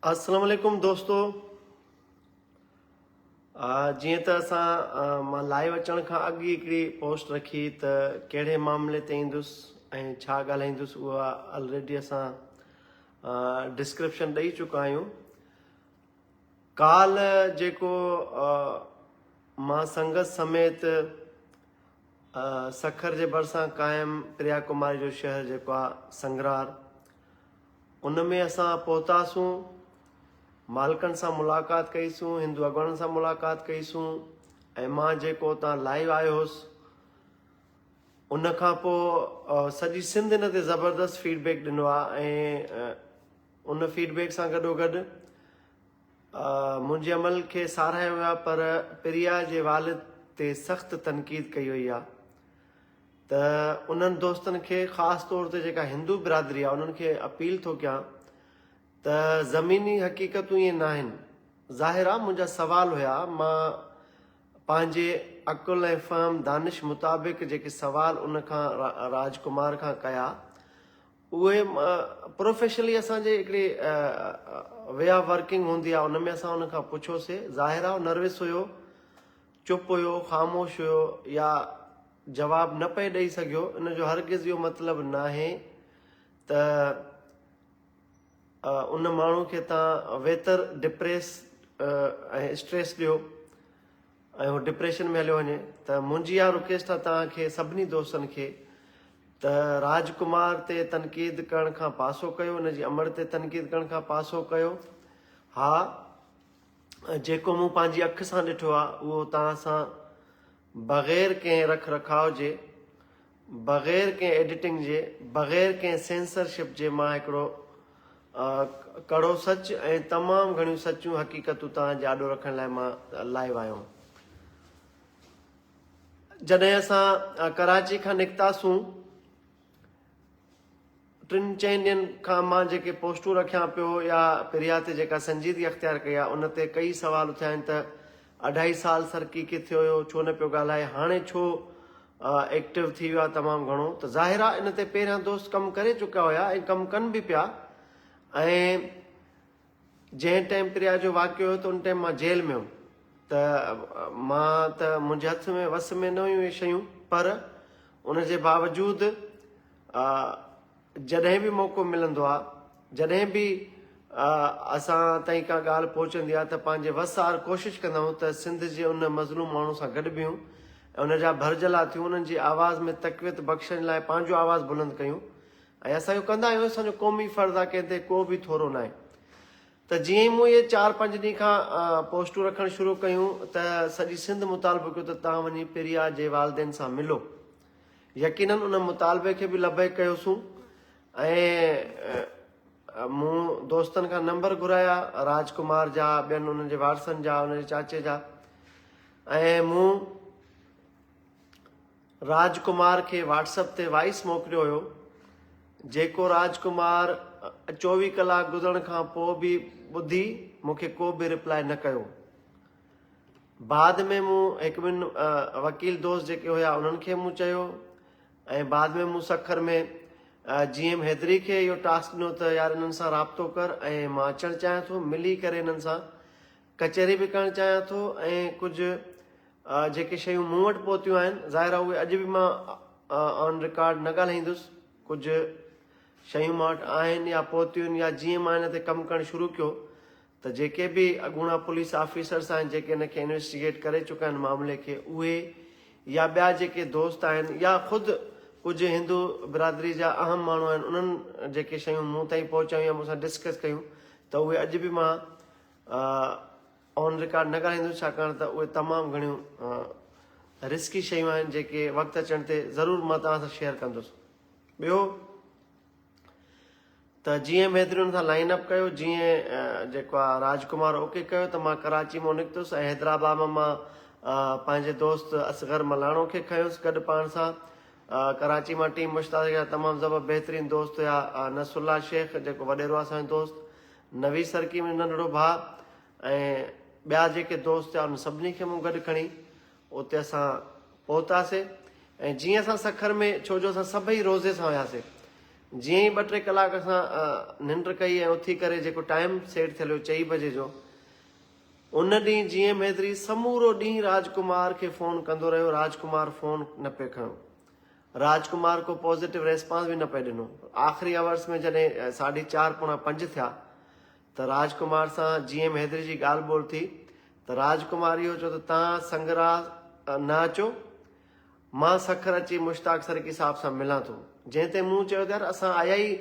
السلام عليڪم دوستو جيئن ته اسان مان لائيو اچڻ کان اڳ ئي هڪڙي پوسٽ رکي ته ڪهڙي معاملي تي ايندس ۽ ڇا ڳالهائيندس اها الريڊي اسان ڊسڪرپشن ڏئي چڪا آهيون ڪال جيڪو مان سنگت سميت سکر جي ڀرسان قائم پريا ڪماري جو شهر جيڪو آهي سنگرار ان ۾ اسان پهتاسون، مالڪن سان ملاقات ڪئي سون، هندو اڳواڻن سان ملاقات ڪئي سون ۽ مان جيڪو اتان لائيو آيو هوس ان کان پوء سڄي سنڌ ان تي زبردست فيڊ بيڪ ڏنو آهي ۽ ان فيڊ بيڪ سان گڏو گڏ منهنجي عمل کي ساراهيو ويو آهي پر پريا جي والد تي سخت تنقيد ڪئي وئي آهي. ته انهن دوستن کي خاص طور تي جيڪا هندو برادري آهي انهن کي اپيل ٿو ڪيان ته زميني حقيقتون ائين ناهن ظاهر آهي منهنجا سوال هيا مان پنهنجي عقل ۽ فهم دانش مطابق جيڪي سوال ان کان راج ڪمار کان ڪيا اهي پروفيشنلي اسان جي هڪڙي وي آف ورڪنگ هوندي آهي ان ۾ اسان ان کان پڇيوسي ظاهر آهي نروس هيو چپ هيو خاموش هيو يا جواب نه پئي ڏئي سگهيو، ان جو هرگز اهو مطلب ناهي ته ان ماڻهو کي تان ويتر ڊپريس ۽ اسٽريس ڏيو ۽ هو ڊپريشن ۾ هليو وڃي ته منهنجي اها رڪويسٽ آهي توهان کي سڀني دوستن کي ته راج ڪمار تي تنقيد ڪرڻ کان پاسو ڪيو ان جي امڙ تي تنقيد ڪرڻ کان پاسو ڪيو ها جيڪو مون پنهنجي اک سان ڏٺو آهي اهو توهان سان بغير ڪنهن رک رکاء جي، بغير ڪنهن ايڊيٽنگ جي، بغير ڪنهن سينسرشپ جي مان هڪڙو ڪڙو سچ ۽ تمام گهڻيون سچيون حقيقتون توهان جي آڏو رکڻ لاء مان لائيو آيو هئم. جڏهن اسان ڪراچي کان نڪتاسون ٽن چئن ڏينهن کان مان جيڪي پوسٽون رکيان پيو يا پريا تي جيڪا سنجيدگي اختيار ڪئي آهي ان تي ڪئي سوال اٿيا آهن ته اڍائي سال سرڪي ڪٿي هيو ڇو نه پيو ڳالهائي هاڻي ڇو ايڪٽو ٿي ويو آهي تمام گهڻو ته ظاهر آهي ان تي پهريان دوست ڪم ڪري چڪا هيا ۽ ڪم ڪن به پيا ۽ جنهن ٽائيم پريا جو واقعو هيو ته ان ٽائيم مان جيل ۾ هيم ته مان ته منهنجي هٿ ۾ وس ۾ نه هيون اهي شيون پر ان جي باوجود جڏهن به موقعو ملندو آهي، جڏهن به اسان تائين ڪا ڳالهه پهچندي آهي ته پنهنجي وس آهر ڪوشش ڪندا آهيون ته سنڌ جي ان مظلوم ماڻهو سان گڏ بيهون ۽ ان جا ڀرجهلا ٿيون، انهن جي آواز ۾ تقويت بخشڻ لاء پنهنجو آواز بلند ڪيون ۽ اسان اهو ڪندا آهيون، اسان جو قومي فرض آهي، ڪنهن تي ڪو به ٿورو ناهي. ته جيئن ئي مون اهي چار پنج ڏينهن کان پوسٽون رکڻ شروع ڪيون ته سڄي سنڌ مطالبو ڪيو ته توهان وڃي پريا جي والدين سان ملو. يقينن ان مطالبي کي به لبيڪ ڪيوسون ۽ مون دوستن کان نمبر گهرايا راج ڪمار جا ٻين انهن جي وارثن جا ان جي چاچي جا ۽ مون راج ڪمار کي واٽس اپ تي وائس موڪليو هيو جيڪو راج ڪمار 24 ڪلاڪ گذرڻ کان پوء به ٻڌي مون کي ڪو به رپلائي نه ڪيو. بعد ۾ مون هڪ ٻن وڪيل دوست جيڪي هيا انهن کي مون چيو ۽ بعد ۾ مون سکر ۾ جي ايم حيدري کي اهو ٽاسڪ ڏنو ته يار انهن سان رابطو ڪر ۽ مان اچڻ چاهيان ٿو ملي ڪري انهن سان ڪچهري به ڪرڻ چاهيان ٿو ۽ ڪجهه جيڪي شيون مون وٽ پهتيون آهن ظاهر آهي اهي اڄ به مان آن رڪارڊ نه ڳالهائيندس ڪجهه شيون مان وٽ آهن يا پهتيون يا جيئن مان ان تي ڪم ڪرڻ شروع ڪيو ته جيڪي به اڳوڻا پوليس آفيسرس آهن جيڪي ان کي انويسٽيگيٽ ڪري چڪا آهن معاملي کي اهي يا ٻيا جيڪي دوست آهن يا خود ڪجهه هندو برادري جا اهم ماڻهو آهن انهن جيڪي شيون مون تائين پهچايون يا مون سان ڊسڪس ڪيون ته اهي اڄ به مان آن رڪارڊ نه ڳالهائيندس ڇاڪاڻ ته اهي تمام گهڻيون رسڪي شيون آهن جيڪي وقت اچڻ تي ضرور مان توهان سان شيئر ڪندس ٻيو ته جيئن ميدرين سان لائين اپ ڪيو جيئن جيڪو آ راج ڪمار اوڪي ڪيو ته مان ڪراچي مون نڪتس ۽ حيدرآباد مان مان پنهنجي دوست اصغر ملاڻو کي کنيس گڏ پاڻ سان ڪراچي مان ٽيم مشتاق جا تمام زبر بهترين دوست هيا نصر الله شيخ جيڪو وڏيرو آ اسان جو دوست نوي سرڪي منهنجو ننڍڙو ڀاء ۽ ٻيا جيڪي دوست هيا انهن سڀني کي مون گڏ کڻي اتي اسان پهتاسي ۽ جيئن اسان سکر ۾ ڇو جو اسان سڀئي روزي سان هياسي. جيئن ئي ٻه ٽي ڪلاڪ اسان ننڊ ڪئي ۽ اٿي ڪري جيڪو ٽائيم سيٽ ٿيل هيو چئي بجي جو ان ڏينهن جي ايم حيدري سمورو ڏينهن راج ڪمار کي فون ڪندو رهيو راج ڪمار فون نه پئي کنيو راج ڪمار ڪو پازيٽو ريسپانس به نه پئي ڏنو آخري آورس ۾ جڏهن ساڍي چار پوڻا پنج ٿيا ته راج ڪمار سان جي ايم حيدري جي ڳالهه ٻولهه ٿي ته راج ڪمار اهو چيو ته تان سنگرا نه اچو مان سکر اچي مشتاق سرڪي صاحب سان ملان ٿو. جنهن تي مون چيو ته يار اسان آيا ئي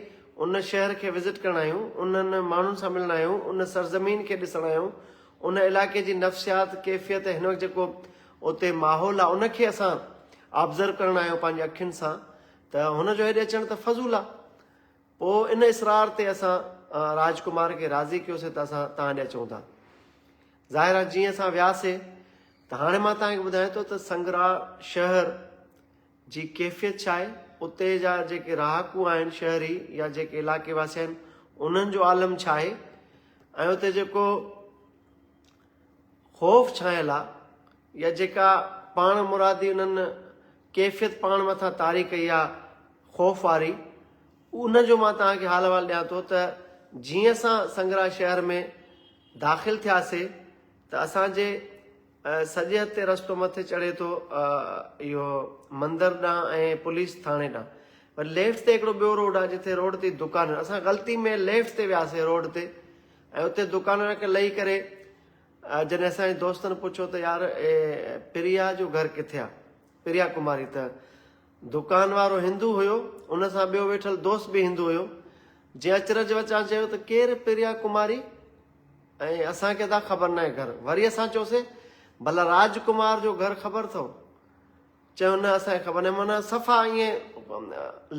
ان شهر کي وزٽ ڪرڻ آهيون، انهن ماڻهن سان ملڻ آهيون، ان سرزمين کي ڏسڻ آهيون، ان علائقي جي نفسيات، ڪيفيت ۽ هن وقت جيڪو اتي ماحول آهي ان کي اسان آبزرو ڪرڻ آهيون پنهنجي اکين سان ته هن جو هيڏي اچڻ ته فضول آهي. پوء ان اصرار تي اسان راج ڪمار کي راضي ڪيوسي ته اسان توهان ڏي اچون ٿا. ظاهر آهي جيئن اسان وياسي ته هاڻي مان توهان کي ٻڌايان ٿو ته سنگرا شهر جي ڪيفيت ڇا آهي، اتي جا جيڪي رهاڪو آهن شهري يا جيڪي علائقي واسي آهن انهن جو عالم ڇا آهي ۽ اتي جيڪو خوف ڇانيل آهي يا جيڪا پاڻ مرادي انهن ڪيفيت پاڻ مٿان طاري ڪئي آهي خوف واري ان جو مان توهان کي حال احوال ڏيان ٿو ته جيئن اسان سنگرا شهر ۾ داخل ٿياسي ته اسان جي سڄي هٿ تي رستو مٿي چڙهي ٿو اهو مندر ڏانهن ۽ پوليس ٿاڻي ڏانهن پر ليفٽ تي هڪڙو ٻيو روڊ آهي جتي روڊ تي دڪان آهن اسان غلطي ۾ ليفٽ تي وياسي روڊ تي ۽ اتي دڪانن کي لهي ڪري جڏهن اسان جي دوستن پڇيو ته يار پريا جو گهر ڪٿي آهي پريا ڪماري ته دڪان وارو هندو هيو، ان سان ٻيو ويٺل دوست به هندو هيو، جنهن اچرج وچان چيو ته ڪير پريا ڪماري ۽ اسان کي ادا خبر ناهي گهر. وري اسان چيوسين ڀلا راج ڪمار جو گهر خبر اٿو؟ چيو نه اسان کي خبر ناهي. معنيٰ صفا ائين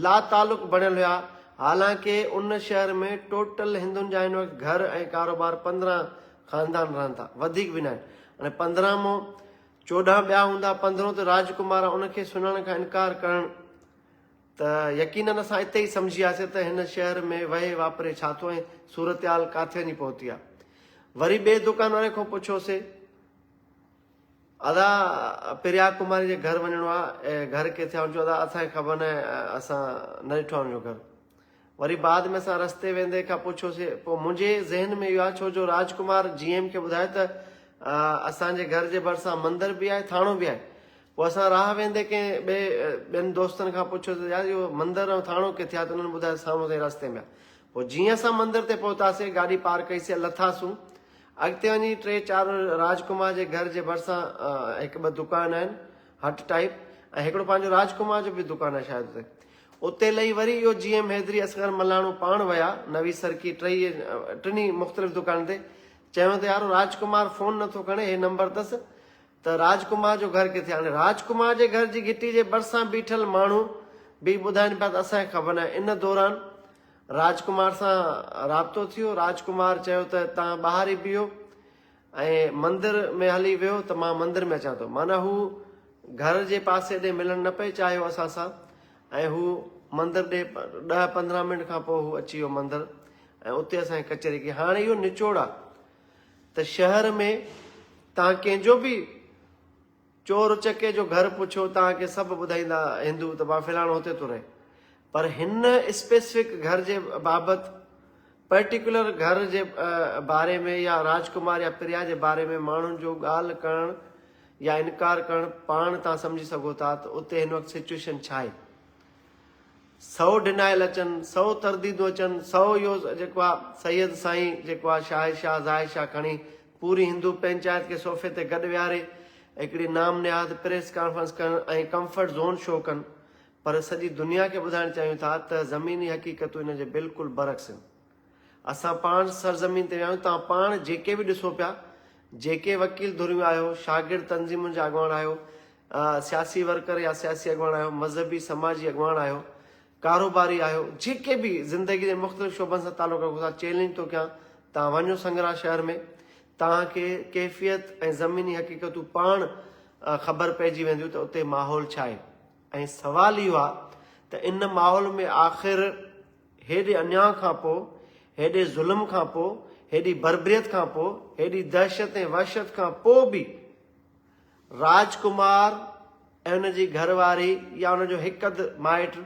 لا تعلق بڻيل هيا، حالانڪه ان شهر ۾ ٽوٽل هندن جا هن وقت گهر ۽ ڪاروبار 15 خاندان رهن ٿا، وڌيڪ به ناهن. هاڻي 15 مون 14 ٻيا هوندا، پندرهون ته راج ڪمار آ، ان کي سڃاڻڻ کان انڪار ڪرڻ ته يقينن اسان اتي ئي سمجهي وياسين ته هن شهر ۾ وهي واپري ڇا ٿو ۽ صورتحال ڪاٿي وڃي پهتي آ. وري ٻئي دڪان واري کان پڇيوسين، ادا پريا ڪماري جي گهر وڃڻو آ، گهر ڪٿي آ؟ هن چيو ادا اسان کي خبر ناهي، اسان نه ڏٺو آ هن جو گهر. وري بعد ۾ اسان رستي ويندي کان پڇيوسين، پوء منهنجي ذهن ۾ اهو آيو ڇو جو راج ڪمار جي ايم کي ٻڌايو ته اسان جي گهر جي ڀرسان مندر به آهي ٿاڻو به آهي. پوء اسان راهه ويندي ڪنهن ٻئي ٻين دوستن کان پڇيوسين ته يار اهو مندر ۽ ٿاڻو ڪٿي آهي ته انهن ٻڌايو سامهون تائين رستي ۾ آهي. پوء جيئن اسان مندر تي پهتاسين گاڏي پارڪ ڪئي سين لٿاسون اڳتي وڃي ٽي چار راج ڪمار جي گهر جي ڀرسان هڪ ٻه دڪان آهن هٽ ٽائيپ ۽ هڪڙو پنهنجو راج ڪمار جو به دڪان آهي شايد اتي. اتي لهي وري اهو جي ايم حيدري اصغر ملاڻو پاڻ ويا نوي سرڪي ٽئي ٽنهي مختلف دڪانن تي چيائون ته يارو راج ڪمار فون نٿو کڻي هي نمبر اٿس ته راج ڪمار جو گهر ڪٿي آهي هاڻي راج ڪمار جي گهر جي گهٽي جي ڀرسان بيٺل ماڻهو به ٻڌائين پيا ته اسان کي خبر ناهي ان دوران راج ڪمار سان رابطو ٿيو راج ڪمار چيو ته توهان ٻاهر ئي بيهو ۽ مندر ۾ هلي ويو ته مان مندر ۾ اچان ٿو. معنيٰ هو گهر جي پاسي ڏي ملڻ نه پئي چاهيو اسان سان ۽ هو مندر ڏي ڏهه 15 منٽ کان پوء هو اچي ويو مندر ۽ اتي اسان کي ڪچهري ڪئي. هاڻي اهو نچوڙ آ ته شهر ۾ تان ڪنهن جو به چور چڪي جو گهر پڇيو توهان کي سڀ ٻڌائيندا هندو ته با فلاڻو هتي ٿو رهي پر هن اسپيسفڪ گهر جي بابت پرٽيڪولر گهر جي باري ۾ يا راج ڪمار يا پريا جي باري ۾ ماڻهن جو ڳالهه ڪرڻ يا انڪار ڪرڻ پاڻ توهان سمجهي سگهو ٿا ته اتي هن وقت سچويشن ڇا آهي. سئو ڊنائل اچن، سئو ترديدون اچن، سئو اهو جيڪو آ سيد سائين جيڪو آ شاهد شاهه زاهد شاهه کڻي پوري هندو پئنچائت کي صوفي تي گڏ ويهاري هڪڙي نام نهاد پريس ڪانفرنس ڪرڻ ۽ ڪمفرٽ زون شو ڪن پر سڄي دنيا کي ٻڌائڻ چاهيون ٿا ته زميني حقيقتون ان جي بلڪل برعڪس آهن. اسان پاڻ سرزمين تي ويا آهيون توهان پاڻ جيڪي به ڏسو پيا جيڪي وڪيل ڌريون آهيو، شاگرد تنظيمن جا اڳواڻ آهيو، سياسي ورڪر يا سياسي اڳواڻ آهيو، مذهبي سماجي اڳواڻ آهيو، ڪاروباري آهيو، جيڪي به زندگي جي مختلف شعبن سان تعلق رکو ٿا چئلينج ٿو ڪيان توهان وڃو سنگرا شهر ۾ توهان کي ڪيفيت ۽ زميني حقيقتون پاڻ خبر پئجي وينديون ته اتي ماحول ڇا آهي ۽ سوال اهو آهي ته ان ماحول ۾ آخر هيڏي انياء کان پوء، هيڏي ظلم کان پوء، هيڏي بربريت کان پوء، هيڏي دهشت ۽ وحشت کان پوء به راج ڪمار ۽ ان جي گهر واري يا ان جو هڪ اڌ مائٽ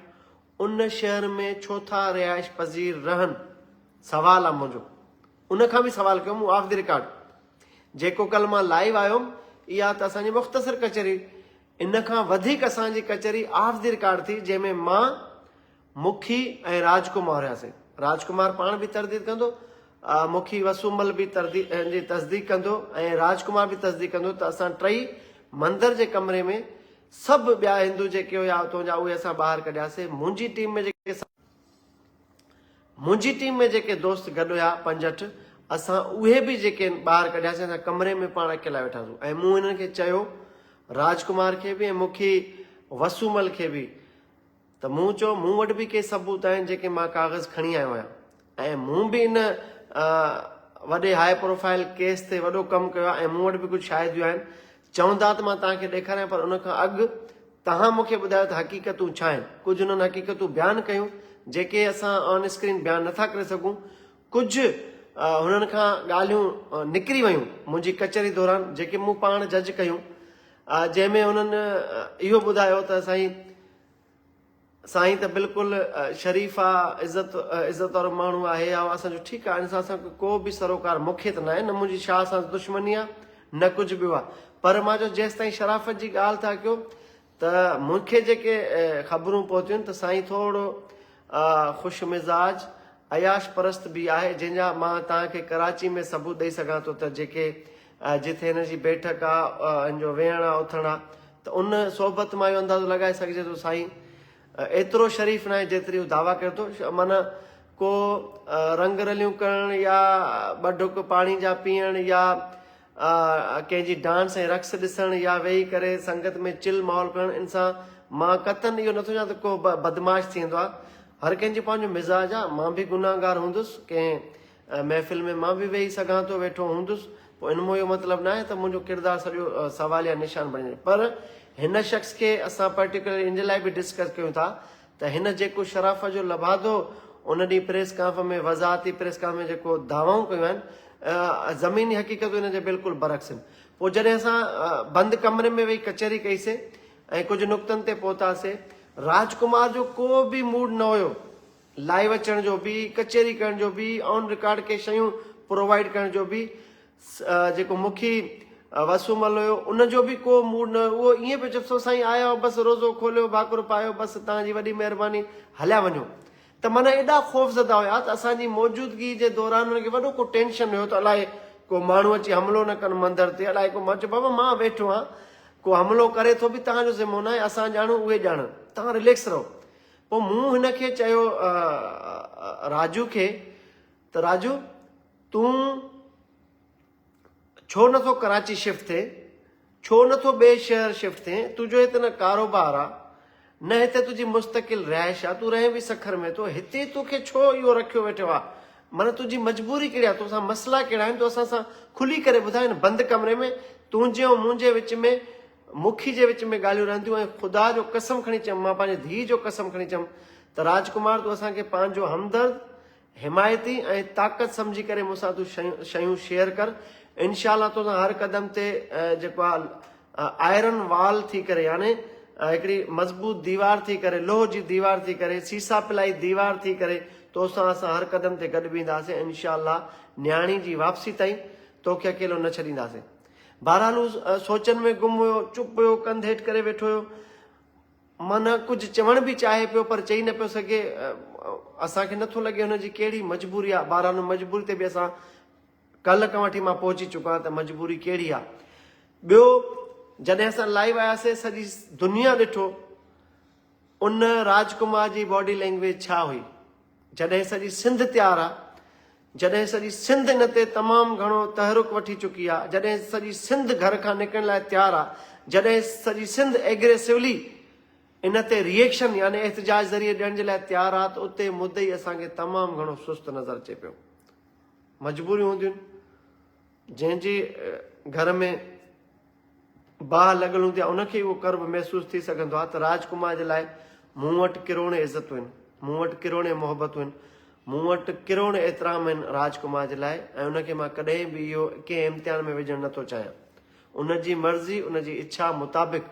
ان شهر ۾ ڇو ٿا رهائش پذير رهن؟ سوال آ منهنجو. ان کان به سوال ڪيو مون آف the record. جيڪو ڪل مان لائيو آيو هيم اها ته اسان جي مختصر ڪچهري ان کان وڌيڪ اسان جي ڪچهري آف the record ٿي جنهن ۾ مان، مکي ۽ راج ڪمار هياسين. راج ڪمار پاڻ به ترديد ڪندو، مکي وسومل به ترديد جي تصديق ڪندو ۽ راج ڪمار به تصديق ڪندو ته اسان ٽئي مندر جي ڪمري ۾ سڀ ٻيا هندو جيڪي هيا اتون جا اهي اسان ٻاهر ڪڍياسين. منهنجي ٽيم ۾ جيڪي منهنجي ٽيم ۾ جيڪي دوست گڏ هيا پنج اٺ اسان اهي به جيڪي ٻاهر ڪڍياسين اسان ڪمري ۾ پاڻ اڪيلا ويٺاسون ۽ مون هنن کي چيو راج ڪمار کي به ۽ مکي وسومل کي به ته مون چيو مون وٽ به ڪي ثبوت آهن جيڪي مان ڪاغذ کڻي آيو آهيان ۽ مون به ان وڏي هاء پروفائل ڪيس تي وڏو ڪم ڪيو آهي ۽ مون وٽ به ڪجهه شاهديون آهن چوندا ته مان توهان کي ڏيکاريان پر ان کان اڳ توهان مون کي ٻڌايو ته حقيقتون ڇا آهن ڪجهه انهن حقيقتون بيان ڪيون جيڪي اسان آن اسڪرين بيان نٿا ڪري سگهون ڪجهه هنن کان ڳالهيون نڪري ويون منهنجي ڪچهري دوران جيڪي مون پاڻ جج ڪيون جنهن ۾ هنن اهو ٻڌايو ته سائين سائين ته بلڪل شريف آ عزت عزت وارو ماڻهو آهي آ اسان جو ٺيڪ آ ان سان اسان کي ڪو به سروڪار مون کي ته ناهي نه منهنجي شاهه سان دشمني آ نه ڪجهه ٻيو آ پر مان چيو جيستائين شرافت جي ڳالهه ٿا ڪيو ته مون کي جيڪي خبرون پهتيون ته سائين ٿورو خوش مزاج عياش پرست به آهي جنهن جا مان توهان کي ڪراچي ۾ ثبوت ڏئي سگهان ٿو ته جيڪي جتي هن جي بيٺڪ آ هن جو ويهڻ آ اٿڻ آ ته ان صحبت مان اهو اندازو لڳائي سگهجي ٿو سائين ايترو شريف ناهي جيتري هو دعويٰ ڪري ٿو معنيٰ ڪو رنگ رليون ڪرڻ يا ٻه ڍڪ پاڻي جا پيئڻ يا ڪنهن جي ڊانس ۽ رقص ڏسڻ يا ويهي ڪري سنگت ۾ چل ماحول ڪرڻ ان سان مان قطعن اهو نٿو چوان ته ڪو بدمعاش ٿي ويندو آهي هر ڪنهن جو پنهنجو مزاج آهي مان به گناهگار هوندس ڪنهن محفل ۾ مان به ويهي سگهان ٿو ويٺو هوندس پوء ان مون اهو مطلب ناهي ته منهنجو ڪردار سڄو سواليا نشان بڻجي وڃي پر هن شخص کي اسان پرٽيڪولرلي ان جي لاء به ڊسڪس ڪيون ٿا ته هن جيڪو شرافت جو لبادو ان ڏينهن پريس ڪانف ۾ وضاحتي پريس ڪانف ۾ جيڪو دعوائون ڪيون آهن زميني حقيقتون ان جي بلڪل برعڪس آهن پوء جڏهن اسان بند ڪمري ۾ ويهي ڪچهري ڪئي سي ۽ ڪجهه نقطن تي پهتاسي راج ڪمار جو ڪو به موڊ نه هيو لائيو اچڻ جو به ڪچهري ڪرڻ جو به آن رڪارڊ ڪي شيون پرووائيڊ ڪرڻ جو به جيڪو مکي وسومل هيو ان جو به ڪو موڊ نه هيو اهو ائين پيو چئي سو سائين آيا آهيو بس روزو کوليو ڀاڪر پايو بس توهان جي وڏي مهرباني هليا وڃو ته معنيٰ ايڏا خوفزده هيا ته اسان جي موجودگي جي دوران انهن کي وڏو ڪو ٽينشن هيو ته الائي ڪو ماڻهو اچي حملو نه ڪن مندر تي الائي ڪو مان چيو بابا مان ويٺو آهيان ڪو حملو ڪري ٿو به توهان جو ذمو ناهي اسان ڄاڻون اهي ڄاڻن توهان رليڪس رهو پوء مون هن کي چيو راجو کي ته راجو تون ڇو نٿو ڪراچي شفٽ ٿئين؟ ڇو نٿو ٻئي شهر شفٽ ٿئين؟ تنهنجو هتي نه ڪاروبار آ، نه هتي تنهنجي مستقل رهائش آ، تون رهين به سکر ۾ ٿو، هتي توکي ڇو اهو رکيو ويٺو آ؟ معنيٰ تنهنجي مجبوري ڪهڙي آ؟ توسان مسئلا ڪهڙا آهن؟ تون اسان سان کلي ڪري ٻڌاء هن بند ڪمري ۾ تنهنجي ۽ منهنجي وچ ۾ مکي جي وچ ۾ ڳالهيون رهنديون ۽ خدا جو قسم کڻي چيم، مان پنهنجي ڌيء جو قسم کڻي چيم ته راجڪمار تون اسان کي پنهنجو همدرد، حمايتي ۽ طاقت سمجهي ڪري مون سان تون شيون شيئر ڪر انشاء الله توسان هر قدم تي جيڪو آ آئرن وال ٿي ڪري يعني هڪڙي مضبوط ديوار ٿي ڪري لوهه جي ديوار ٿي ڪري سيسا پلائي ديوار ٿي ڪري توسان اسان هر قدم تي گڏ بيهنداسين انشاء الله نياڻي جي واپسي تائين توکي اڪيلو نه ڇڏينداسين بهرحال هو سوچن ۾ گم هيو چپ هيو ڪنڌ هيٺ ڪري ويٺو هيو معنيٰ ڪجهه چوڻ به چاهي پيو پر چئي نه پيو سگهي. اسان کي نٿو لڳي هن جي ڪهڙي مجبوري آهي. بهرحال ان مجبوري تي به اسان ڪلهه کان وٺي مان پهچي چڪو آهيان ته مجبوري ڪهڙي آهي. ٻيو جڏهن اسان لائيو آياسي سڄي دنيا ڏٺو ان راجڪمار جي باڊي لينگويج ڇا هئي. جڏهن سڄي سنڌ تيار آ، جڏهن سڄي سنڌ ان تي تمام گهڻو تحرڪ وٺي چڪي آ، جڏهن سڄي سنڌ گهر کان نڪرڻ لاء تيار آ، جڏهن سڄي سنڌ ايگريسولي ان تي ريئيڪشن يعني احتجاج ذريعي ڏيڻ جي لاء تيار آ ته اتي مدعي اسان کي تمام گهڻو سست نظر اچي پيو. مجبوريون هونديون آهن، جنهن جي گهر ۾ باهه لڳل هوندي آهي ان کي اهو ڪرب محسوس ٿي سگهندو آهي ته راجڪمار جي لاء مون وٽ ڪروڙين عزتون آهن، مون وٽ ڪروڙين محبتون آهن، مون وٽ ڪروڙين احترام آهن راجڪمار جي لاء ۽ ان کي مان ڪڏهن به اهو ڪنهن امتحان ۾ وجهڻ نٿو چاهيان. ان جي مرضي، ان جي اڇا مطابق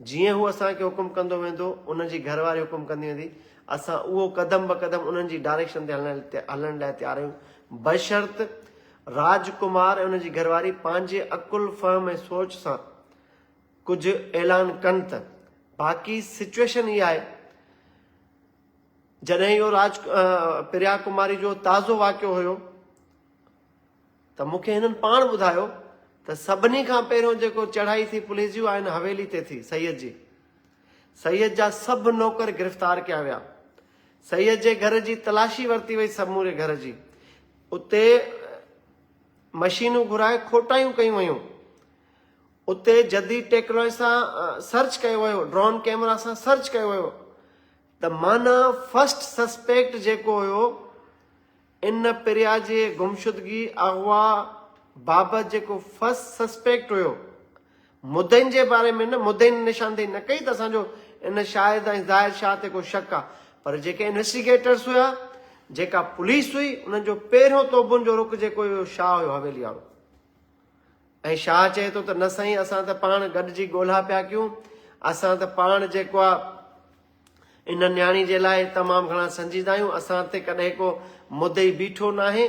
جيئن هو اسان کي حڪم ڪندو ويندو، ان جي گهر واري حڪم ڪندي ويندي، اسان اهو قدم به قدم انهن جي ڊائريڪشن تي هلڻ لاء تيار آهيون، بشرط راج ڪمار ۽ ان جي گهر واري پنهنجي عقل، فهم ۽ سوچ سان ڪجهه اعلان ڪن ته. باقي سچوئيشن اها آهي، جڏهن اهو راج پريا ڪماري جو تازو واقعو هيو ته مون کي هنن پاڻ ٻڌايو ته سڀني کان پهريون جيڪو چڙهائي ٿي پوليس جي اها هن حويلي تي ٿي سيد جي. سيد جا سڀ نوڪر گرفتار ڪيا ويا. سيد جي گهر جي تلاشي ورتي وئي سموري گهر جي. اتي مشينون گهرائي کوٽايون ڪيون ويون. اتي جديد ٽيڪنالاجي سان سرچ ڪيو ويو، ڊرون ڪيمرا سان سرچ ڪيو ويو ته معنيٰ فرسٽ سسپيڪٽ جيڪو هيو ان پريا جي گمشدگي، اغوا، بابت جيڪو فرسٽ سسپيڪٽ هيو، مدعين جي باري ۾ نه، مدعين نشاندهي نه ڪئي ته اسان جو ان شاهد ۽ زاهد شاهه تي ڪو شڪ آ، پر جيڪي انويسٽيگيٽرس هيا، جيڪا پوليس هئي، انهن جو پهريون توبن جو رخ جيڪو هيو شاهه هيو حويلي وارو. ۽ شاهه چئي ٿو ته نه سائين اسان ته پاڻ گڏجي ڳولها پيا ڪيون، اسان ته پاڻ جيڪو آ ان نياڻي جي لاء تمام گهڻا سنجيده آهيون، اسان تي ڪڏهن ڪو مدعي بيٺو ناهي.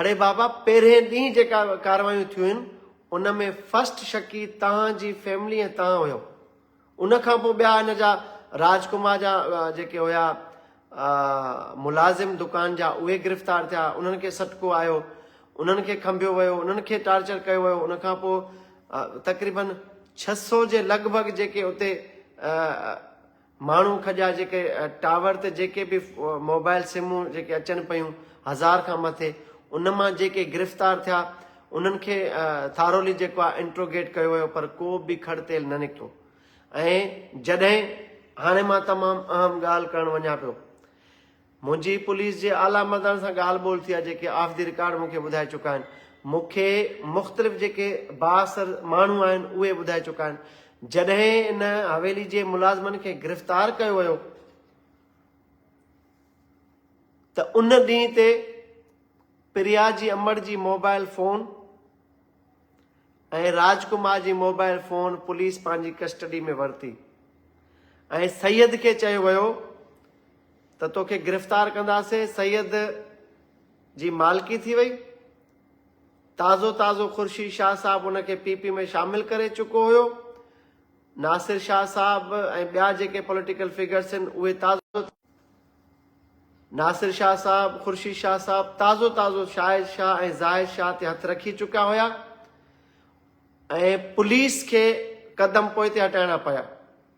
اڙي بابا پهرين ڏينهن جيڪا ڪارروايون ٿيون آهن ان ۾ فرسٽ شڪي توهان جي فيملي ۽ توهان هيو. ان کان پوء ٻيا هن جا راج ڪمار جا جيڪي هيا ملازم دڪان جا اهي گرفتار ٿيا، انهن کي سٽڪو آيو، انهن کي کنڀيو ويو، انهن کي ٽارچر ڪيو ويو. ان کان پوء تقريبن 600 جي لڳ ڀڳ جيڪي اتي ماڻهو کڄا جيڪي ٽاور تي جيڪي به موبائل سمون جيڪي اچن پيون هزار کان مٿي ان مان جيڪي گرفتار ٿيا انهن کي ٿارولي جيڪو آهي انٽروگيٽ ڪيو ويو پر ڪو به کڙ تيل نه نڪتو ۽ جڏهن هاڻي مان تمام اهم ڳالهه ڪرڻ وڃان پيو منهنجي پوليس جي اعليٰ عملدارن سان ڳالهه ٻولهه ٿي آهي جيڪي آف the record مون کي ٻڌائي چڪا آهن. مون کي مختلف جيڪي بااثر ماڻهو آهن اهي ٻڌائي چڪا آهن. جڏهن ان حويلي جي ملازمن کي گرفتار ڪيو ويو ته ان ڏينهن تي پريا جي امڙ جي موبائل فون ۽ راج ڪمار جي موبائل فون پوليس پنهنجي ڪسٽڊي ۾ ورتي ۽ سيد کي چيو ويو ته توکي گرفتار ڪنداسين، سيد جي مالڪي ٿي وئي، تازو تازو خورشيد شاهه صاحب ان کي پي پي ۾ شامل ڪري چڪو هيو، ناصر شاهه صاحب ۽ ٻيا جيڪي پوليٽيڪل فگرس آهن اهي تازو ناصر شاهه صاحب، خورشيد شاهه صاحب تازو تازو شاهد شاهه ۽ زاهد شاهه تي هٿ رکي چڪا هيا ۽ پوليس کي قدم پوئتي هٽائڻا پيا.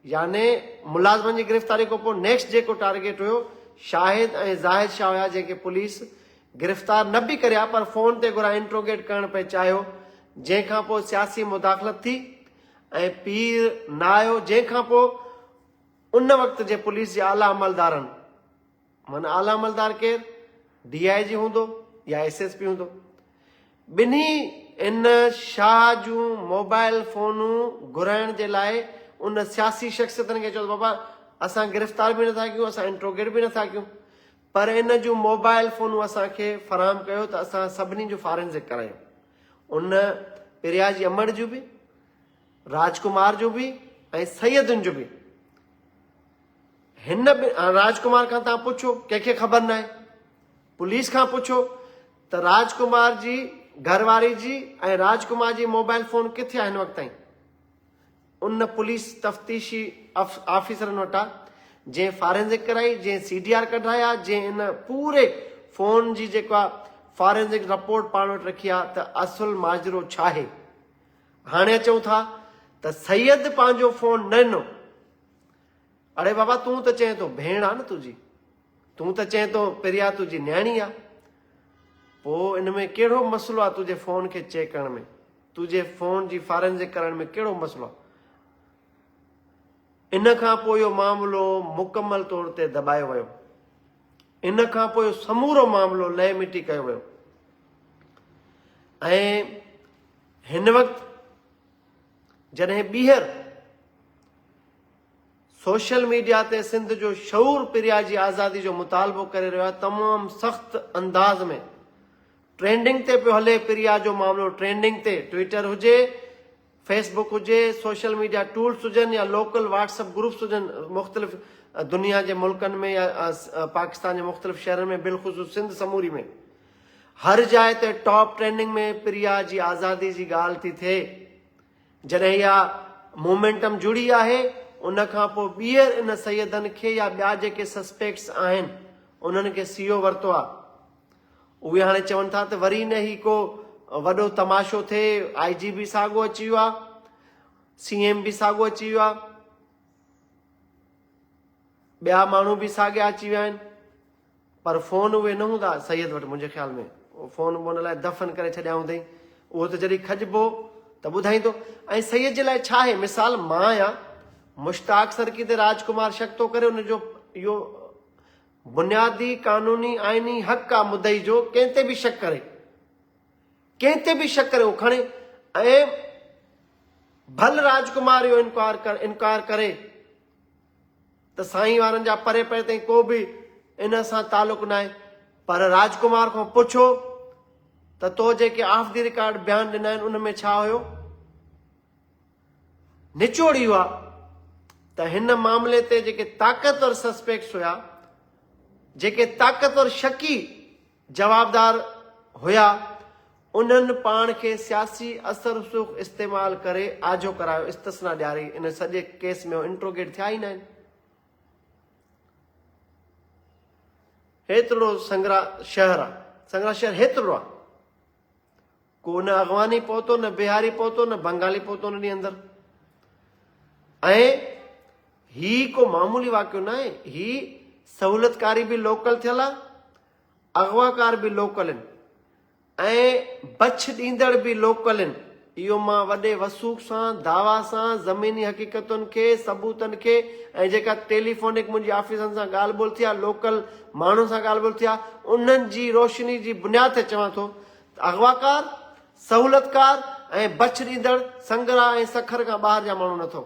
يعني ملازمن جي گرفتاري کان پوء نيڪسٽ جيڪو ٽارگيٽ هيو شاهد ۽ زاهد شاهه هيا جنهن کي پوليس گرفتار نه به ڪري ها پر فون تي گهرائي انٽروگيٽ ڪرڻ پئي چاهيو جنهن کان پوء سياسي مداخلت ٿي ۽ پير نه آيو جنهن کان پوء ان وقت جي پوليس جي اعليٰ عملدارن معنيٰ اعليٰ عملدار ڪير؟ ڊي I جي هوندو يا ايس ايس پي هوندو. ٻنهي ان شاهه جون موبائل فونون گهرائڻ جي لاء ان سياسي شخصيتن کي چيو ته بابا اسان گرفتار به نٿا ڪيون اسان انٽروگيٽ به نٿا ڪيون پر ان جون موبائل فونون اسان کي فراهم ڪيو ته اسان سڀني جو فارينزڪ ڪرايون. ان پريا جي امڙ جون به، راجڪمار جون به ۽ سيدن جون به. هن به راج ڪمار کان تان پڇو ڪنهن کي خبر ناهي پوليس کان پڇو ته راج ڪمار جي گهر واري جي ۽ راج ڪمار جي موبائل فون ڪٿي آهي هن وقت تائين ان پوليس تفتيشي آفيسرن وٽ آ جنهن فارينزڪ ڪرائي جنهن سي ڊي آر ڪڍرايا جنهن ان پوري فون جي جيڪو آ فارينزڪ رپورٽ پاڻ وٽ رکي آ ته اصل ماجرو ڇا آهي هاڻي اچون ٿا ته سيد پنهنجو فون نه ڏنو اڙي بابا تون ته چئين ٿو ڀيڻ آ نه تنهنجي، تون ته چئين ٿو پريا تنهنجي نياڻي آ، پوء ان ۾ ڪهڙو مسئلو آ تنهنجي فون کي چيڪ ڪرڻ ۾، تنهنجي فون جي فارينزڪ ڪرڻ ۾ ڪهڙو مسئلو آ؟ ان کان پوء اهو معاملو مڪمل طور تي دٻايو ويو. ان کان پوء سمورو معاملو لئه مٽي ڪيو ويو ۽ هن وقت جڏهن ٻيهر سوشل ميڊيا تي سنڌ جو شعور پريا جي آزادي جو مطالبو ڪري رهيو آهي تمام سخت انداز ۾ ٽرينڊنگ تي پيو هلي پريا جو معاملو ٽرينڊنگ تي ٽوئيٽر هجي فيس بڪ هجي، سوشل ميڊيا ٽولز هجن يا لوڪل واٽس اپ گروپس هجن مختلف دنيا جي ملڪن ۾ يا پاڪستان جي مختلف شهرن ۾ بالخصوص سنڌ سموري ۾ هر جاء تي ٽاپ ٽرينڊنگ ۾ پريا جي آزادي جي ڳالهه ٿي ٿئي. جڏهن اها مومينٽم جڙي آهي ان کان پوء ٻيهر ان سيدن کي يا ٻيا جيڪي سسپيڪٽس آهن انهن کي سيو ورتو آهي. اهي هاڻي چون ٿا ته وري نه هي ڪو وڏو تماشو ٿئي، آء جي به ساڳو اچي ويو آهي، سي ايم به ساڳو اچي ويو آهي، ٻيا ماڻهو به ساڳيا اچي ويا آهن، پر فون اهي نه هوندا سيد وٽ منهنجي خيال ۾ فون بون لاء دفن ڪري ڇڏيا هوندئي، اهو ته جڏهن کڄبو ته ٻڌائيندو. ۽ سيد جي لاء ڇا آهي مثال مان آهيان مشتاق سرڪي تي راج ڪمار شڪ ٿو ڪري ان جو اهو بنيادي قانوني آئيني حق آ مدعي جو ڪنهن تي به شڪ ڪري ڪنهن تي به شڪ ڪري اهو کڻي ۽ ڀل راجڪمار اهو انڪار ڪر انڪار ڪري ته سائين وارن جا پري پري تائين ڪو به ان سان تعلق ناهي پر راجڪمار کان پڇو ته تو جيڪي آف the record بيان ڏنا آهن ان ۾ ڇا هيو نچوڙ اهو آ ته هن معاملي تي جيڪي طاقتور سسپيڪٽس هيا، جيڪي طاقتور شڪي جوابدار هيا، انهن پاڻ کي سياسي اثر رسوخ استعمال ڪري آجو ڪرايو، استثنا ڏياري ان سڄي ڪيس ۾ هو انٽروگيٽ ٿيا ئي ناهن. هيترڙو سنگرا شهر آ، سنگرا شهر هيترڙو آ. ڪو نه اغواني پهتو نه بهاري پهتو نه بنگالي پهتو ان ڏينهن اندر ۽ هي ڪو معمولي واقعو نه آهي هي سهولتڪاري به لوڪل ٿيل آهي اغواڪار به لوڪل آهن ۽ بڇ ڏيندڙ به لوڪل آهن اهو مان وڏي وثوق سان دعويٰ سان زميني حقيقتن کي ثبوتن کي ۽ جيڪا ٽيليفونڪ منهنجي آفيسن سان ڳالهه ٻولهه ٿي آهي لوڪل ماڻهن سان ڳالهه ٻولهه ٿي آهي انهن جي روشني جي بنياد تي چوان ٿو اغواڪار، سهولتڪار ۽ بڇ ڏيندڙ سنگرا ۽ سکر کان ٻاهر جا ماڻهو نه ٿو.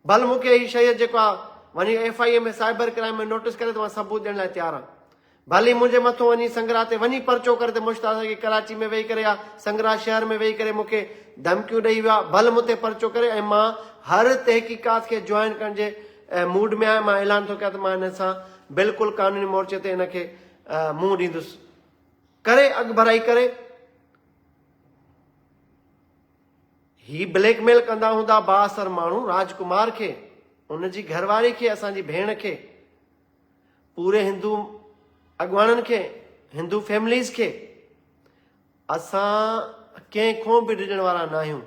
ڀل مون کي هي شيد جيڪو آ وڃي F I A ۾ cyber crime ۾ notice ڪري ته مان ثبوت ڏيڻ لاء تيار آهيان. ڀل هي منهنجي مٿو وڃي سنگرا تي وڃي پرچو ڪري ته مشتاق سرڪي ڪراچي ۾ ويهي ڪري يا سنگرا شهر ۾ ويهي ڪري مون کي ڌمڪيون ڏئي ويو آ ڀل مون تي پرچو ڪري ۽ مان هر تحقيقات کي جوائن ڪرڻ جي موڊ ۾ آهيان مان اعلان ٿو ڪيان ته مان هن سان بلڪل قانوني مورچي تي هن کي منهن ڏيندس ڪري اڳڀرائي ڪري هي بليڪ ميل ڪندا هوندا بااثر ماڻهو راجڪمار کي ان جي گهرواري کي اسان جي ڀيڻ کي پوري هندو اڳواڻن کي هندو فيمليز کي اسان ڪنهن کون به ڊڄڻ وارا ناهيون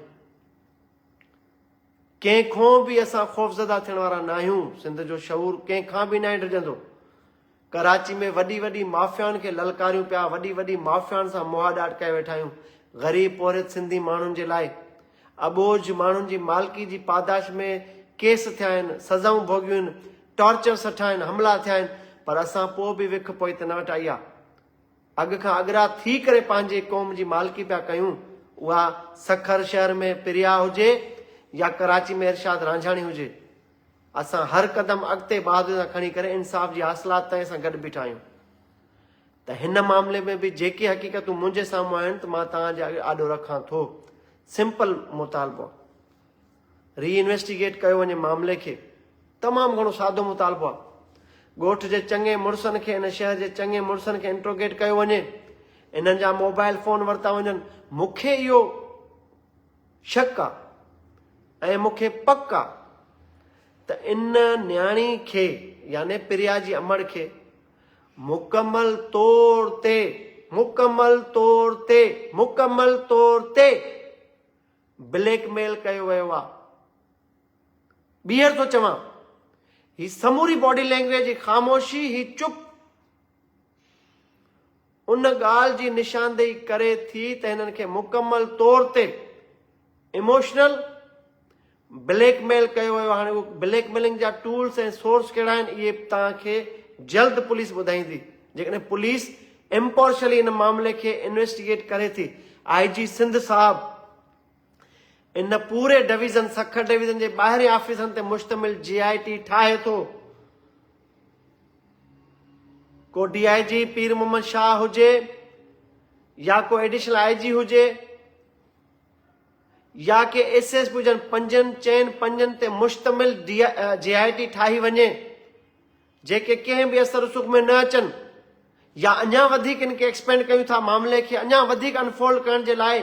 ڪنهن کان به اسان خوفزده ٿيڻ وارا ناهيون، سنڌ جو شعور ڪنهن کان به ناهي ڊڄندو. ڪراچي ۾ وڏي وڏي مافيائن کي للڪاريون پيا، وڏي وڏي مافيائن سان مهاڏا اٽڪائي ويٺا آهيون، غريب پورهيت سنڌي ماڻهن جي لاء اٻوجهه ماڻهن جي مالڪي جي پاداش ۾ ڪيس ٿيا آهن، سزائون ڀوڳيون آهن، ٽارچر سٺا آهن، حملا ٿيا آهن پر اسان پوء به وک پوئتي نه وٽائي آ. اڳ کان اڳرا ٿي ڪري پنهنجي قوم جي مالڪي پيا ڪيون، اها سکر شهر ۾ پريا هجي يا ڪراچي ۾ ارشاد رانجهاڻي هجي، اسان هر قدم اڳتي بهادري سان کڻي ڪري انصاف جي حاصلات تائين اسان گڏ بيٺا آهيون ته هن معاملي ۾ به جيڪي حقيقتون منهنجي سامهون آهن ته مان توهان جي آڏو رکان ٿو، سمپل مطالبو آهي ري انويسٽيگيٽ ڪيو وڃي معاملي کي. تمام گهڻو سادو مطالبو آهي. ڳوٺ جي چڱي مڙسن کي ان شهر جي چڱي مڙسن کي انٽروگيٽ ڪيو وڃي. انهن جا موبائل فون ورتا وڃن. مون کي اهو شڪ آ ۽ مون کي پڪ آ ته ان نياڻي کي يعني پريا جي امڙ کي مڪمل طور تي مڪمل طور تي مڪمل طور تي بليڪ ميل ڪيو ويو آ. ٻيهر ٿو چوان، هي سموري باڊي لينگويج، هي خاموشي، هي چپ ان ڳالهه جي نشاندهي ڪري ٿي ته هنن کي مڪمل طور تي ايموشنل بليڪ ميل ڪيو ويو. هاڻي اهو بليڪ ميلنگ جا ٽولز ۽ سورس ڪهڙا آهن اهي توهان کي جلد پوليس ٻڌائيندي. جيڪڏهن پوليس امپارشلي ان معاملي کي انويسٽيگيٽ ڪري ٿي. آء جي سنڌ صاحب ان پوري ڊويزن سکر ڊويزن جي ٻاهرين آفيسن تي مشتمل جي آء ٽي ٺاهي ٿو. ڪو ڊي I جي پير محمد شاهه هجي يا ڪو ايڊيشنل I جي هجي. يا ڪي ايس ايس پي هجن پنجن چئن پنجن تي مشتمل جي آء ٽي ٺاهي وڃي جيڪي ڪنهن به اثر رسوخ ۾ نه اچن يا اڃا وڌيڪ ان کي ايڪسپينڊ ڪيون ٿا معاملي کي اڃا وڌيڪ انفولڊ ڪرڻ جي لاء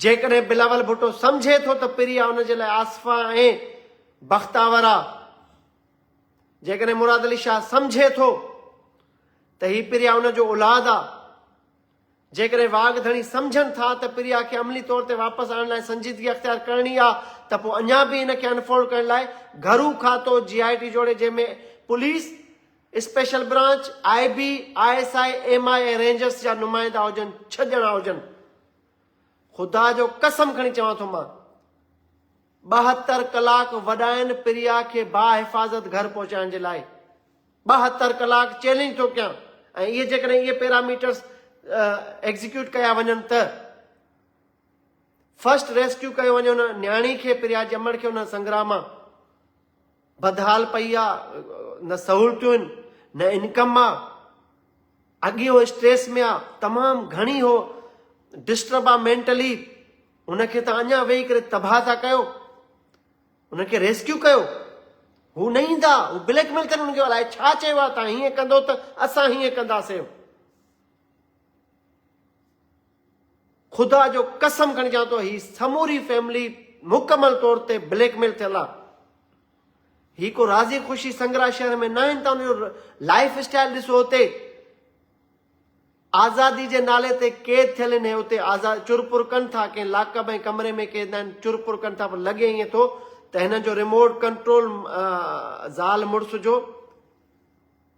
جيڪڏهن بلاول ڀٽو سمجهي ٿو ته پريا ان جي لاء آصفه ۽ بختاور آ جيڪڏهن مراد علي شاهه سمجهي ٿو ته هي پريا ان جو اولاد آ جيڪڏهن واڳ ڌڻي سمجهن ٿا ته پريا کي عملي طور تي واپس آڻڻ لاء سنجيدگي اختيار ڪرڻي آ ته پوء اڃا به ان کي انفولڊ ڪرڻ لاء گهرو کاتو جي آء ٽي جوڙي جنهن ۾ police, special branch, I B, I S I, M I ۽ rangers جا نمائندا هجن ڇهه ڄڻا هجن. خدا جو قسم کڻي چوان ٿو مان 72 ڪلاڪ وڏائن پريا کي باحفاظت گهر پهچائڻ جي لاء 72 ڪلاڪ چئلينج ٿو ڪيان ۽ اهي جيڪڏهن اهي پيراميٽرس ايگزيڪيوٽ ڪيا وڃن ته فرسٽ ريسڪيو ڪيو وڃي ان نياڻي کي پريا جي امڙ کي ان سنگرا مان بدحال پئي آ نه سهولتيون آهن نه انڪم آ اڳي هو اسٽريس ۾ آ تمام گهڻي هو ڊسٽرب آ مينٽلي ان کي ته اڃا ويهي ڪري تباهه ٿا ڪيو انهن کي ريسڪيو ڪيو. هو نه ايندا، هو بليڪ ميل ڪن انهن کي الائي ڇا چيو آهي تان هيئن ڪندو ته اسان هيئن ڪنداسين. خدا جو قسم کڻي چوان ٿو هي سموري فيملي مڪمل طور تي بليڪ ميل ٿيل آهي. هي ڪو راضي خوشي سنگرا شهر ۾ نه آهن تان جو لائف اسٽائل ڏسو هتي. آزادي جي نالي تي قيد ٿيل آهن ۽ اتي آزاد چر پر ڪن ٿا، ڪنهن لاڪ اپ ۽ ڪمري ۾ قيد ناهن، چر پر ڪن ٿا پر لڳي ائين ٿو ته هنن جو ريموٽ ڪنٽرول زال مڙس جو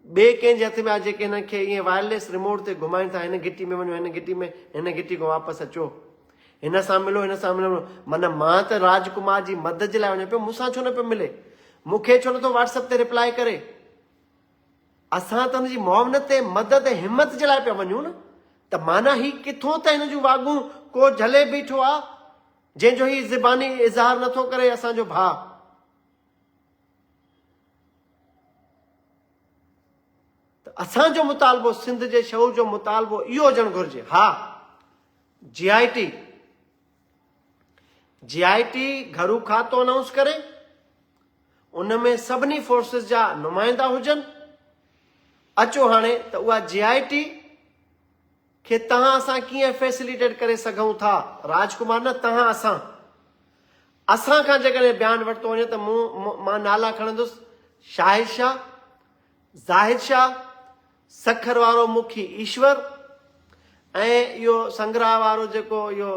ٻئي ڪنهن جي هٿ ۾ آهي جيڪي هنن کي ائين وائرليس ريموٽ تي گهمائين ٿا هن گهٽي ۾ وڃو هن گهٽي ۾ هن گهٽي کان واپس اچو هن سان ملو هن سان ملو معنيٰ مان ته راجڪمار جي مدد جي لاء وڃان پيو مون سان ڇو نه پيو ملي مون کي ڇو نٿو واٽس اپ تي رپلائي ڪري. اسان ته ان جي معاونت ۽ مدد ۽ همت جي لاء پيا وڃون نه ته معنيٰ هي ڪٿون ته هن جون واڳون ڪو جهلي بيٺو آ جنهن جو هي زباني اظهار نه ٿو ڪري اسان جو ڀاء. ته اسان جو مطالبو سنڌ جي شعور جو مطالبو اهو هجڻ گهرجي ها جي آء ٽي جي آء ٽي گهرو کاتو انائونس ڪري ان ۾ سڀني فورسز جا نمائندا هجن. اچو هاڻي ته اها جي آء ٽي کي توهان اسان ڪيئن فيسليٽيٽ ڪري سگهون ٿا. راج ڪمار نه توهان اسان. اسان کان جيڪڏهن بيان ورتو وڃي ته مون مان نالا کڻندس شاهد شاهه، زاهد شاهه، سکر وارو مکي ايشور ۽ اهو سنگراهه وارو جيڪو اهو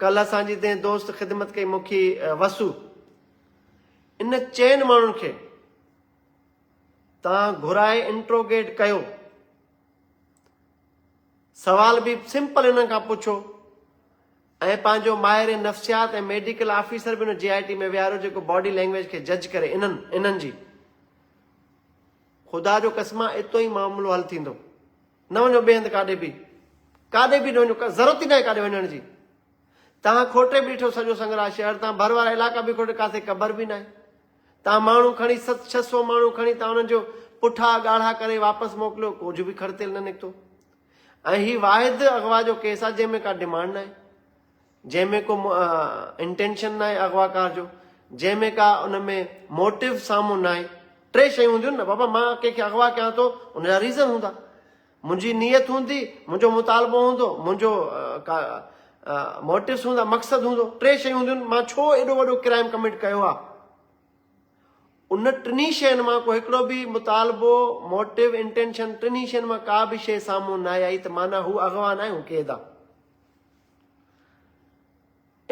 ڪلهه اسان جي تنهن دوست خدمت ڪئي مونکي وسو ان چئن ماڻهن کي تان گهرائي انٽروگيٽ ڪيو سوال به سمپل انهن کان پڇو ۽ پنهنجو ماهر نفسيات ۽ ميڊيڪل آفيسر به ان جي آء ٽي ۾ ويهاريو جيڪو باڊي لينگويج کي جج ڪري انهن انهن جي خدا جو قسم آ اتو ئي معاملو حل ٿيندو نه وڃو ٻئي هنڌ ڪاڏي به ڪاڏي به نه وڃو ضرورت ئي ناهي ڪاڏي وڃڻ جي تهان کوٽي به ڏٺو سڄو سنگرا شهر تهان ڀر وارا علائقا به کوٽي ڪاٿي قبر به ناهي تهان ماڻهو کڻي ست ڇهه سو ماڻهو کڻي تهان انهن جو پٺا ڳاڙها ڪري واپس موڪليو ڪجهه به کڙ تيل نه نڪتو ۽ هي واحد اغوا جو ڪيس آهي جنهن ۾ ڪا ڊمانڊ ناهي جنهن ۾ ڪو انٽينشن ناهي اغواڪار جو، جنهن ۾ ڪا ان ۾ موٽو سامهون ناهي. ٽي شيون هونديون نه بابا مان ڪنهن کي اغوا ڪيان ٿو ان جا ريزن هوندا، منهنجي نيت هوندي، منهنجو مطالبو هوندو، منهنجو ڪا موٽوز هوندا، مقصد هوندو، ٽي شيون هونديون مان ڇو ايڏو وڏو ڪرائم ڪمٽ ڪيو آ. ان ٽنهي شين مان ڪو هڪڙو به مطالبو، موٽو، انٽينشن ٽنهي شين مان ڪا به شيء سامهون ناهي آئي ته معنيٰ هو اغوا ناهي هو قيد آ.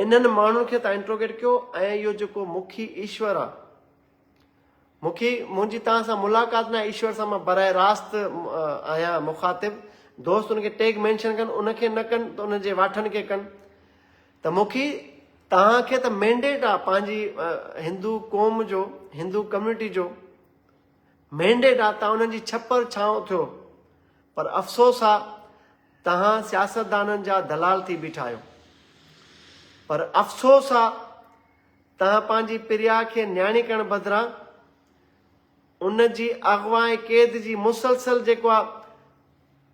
انهن ماڻهن کي تان انٽروگيٽ ڪيو ۽ اهو جيڪو مکي ايشور آ مکي منهنجي تان سان ملاقات نه ايشور سان مان براه راست آهيان مخاطب دوست ان کي ٽيگ مينشن ڪن ان کي نه ڪن ته ان جي واٺن کي ڪن ته مکي تان کي ته مينڊيٽ آ پنهنجي هندو قوم جو هندو ڪميونٽي جو مينڊيٽ آ تان انهن جي ڇپر ڇانو ٿيو پر افسوس آ توهان سياستدانن جا دلال ٿي بيٺا آهيو. پر افسوس آ توهان پنهنجي پريا کي نياڻي ڪرڻ بدران ان جي اغوا ۽ قيد جي مسلسل جيڪو آ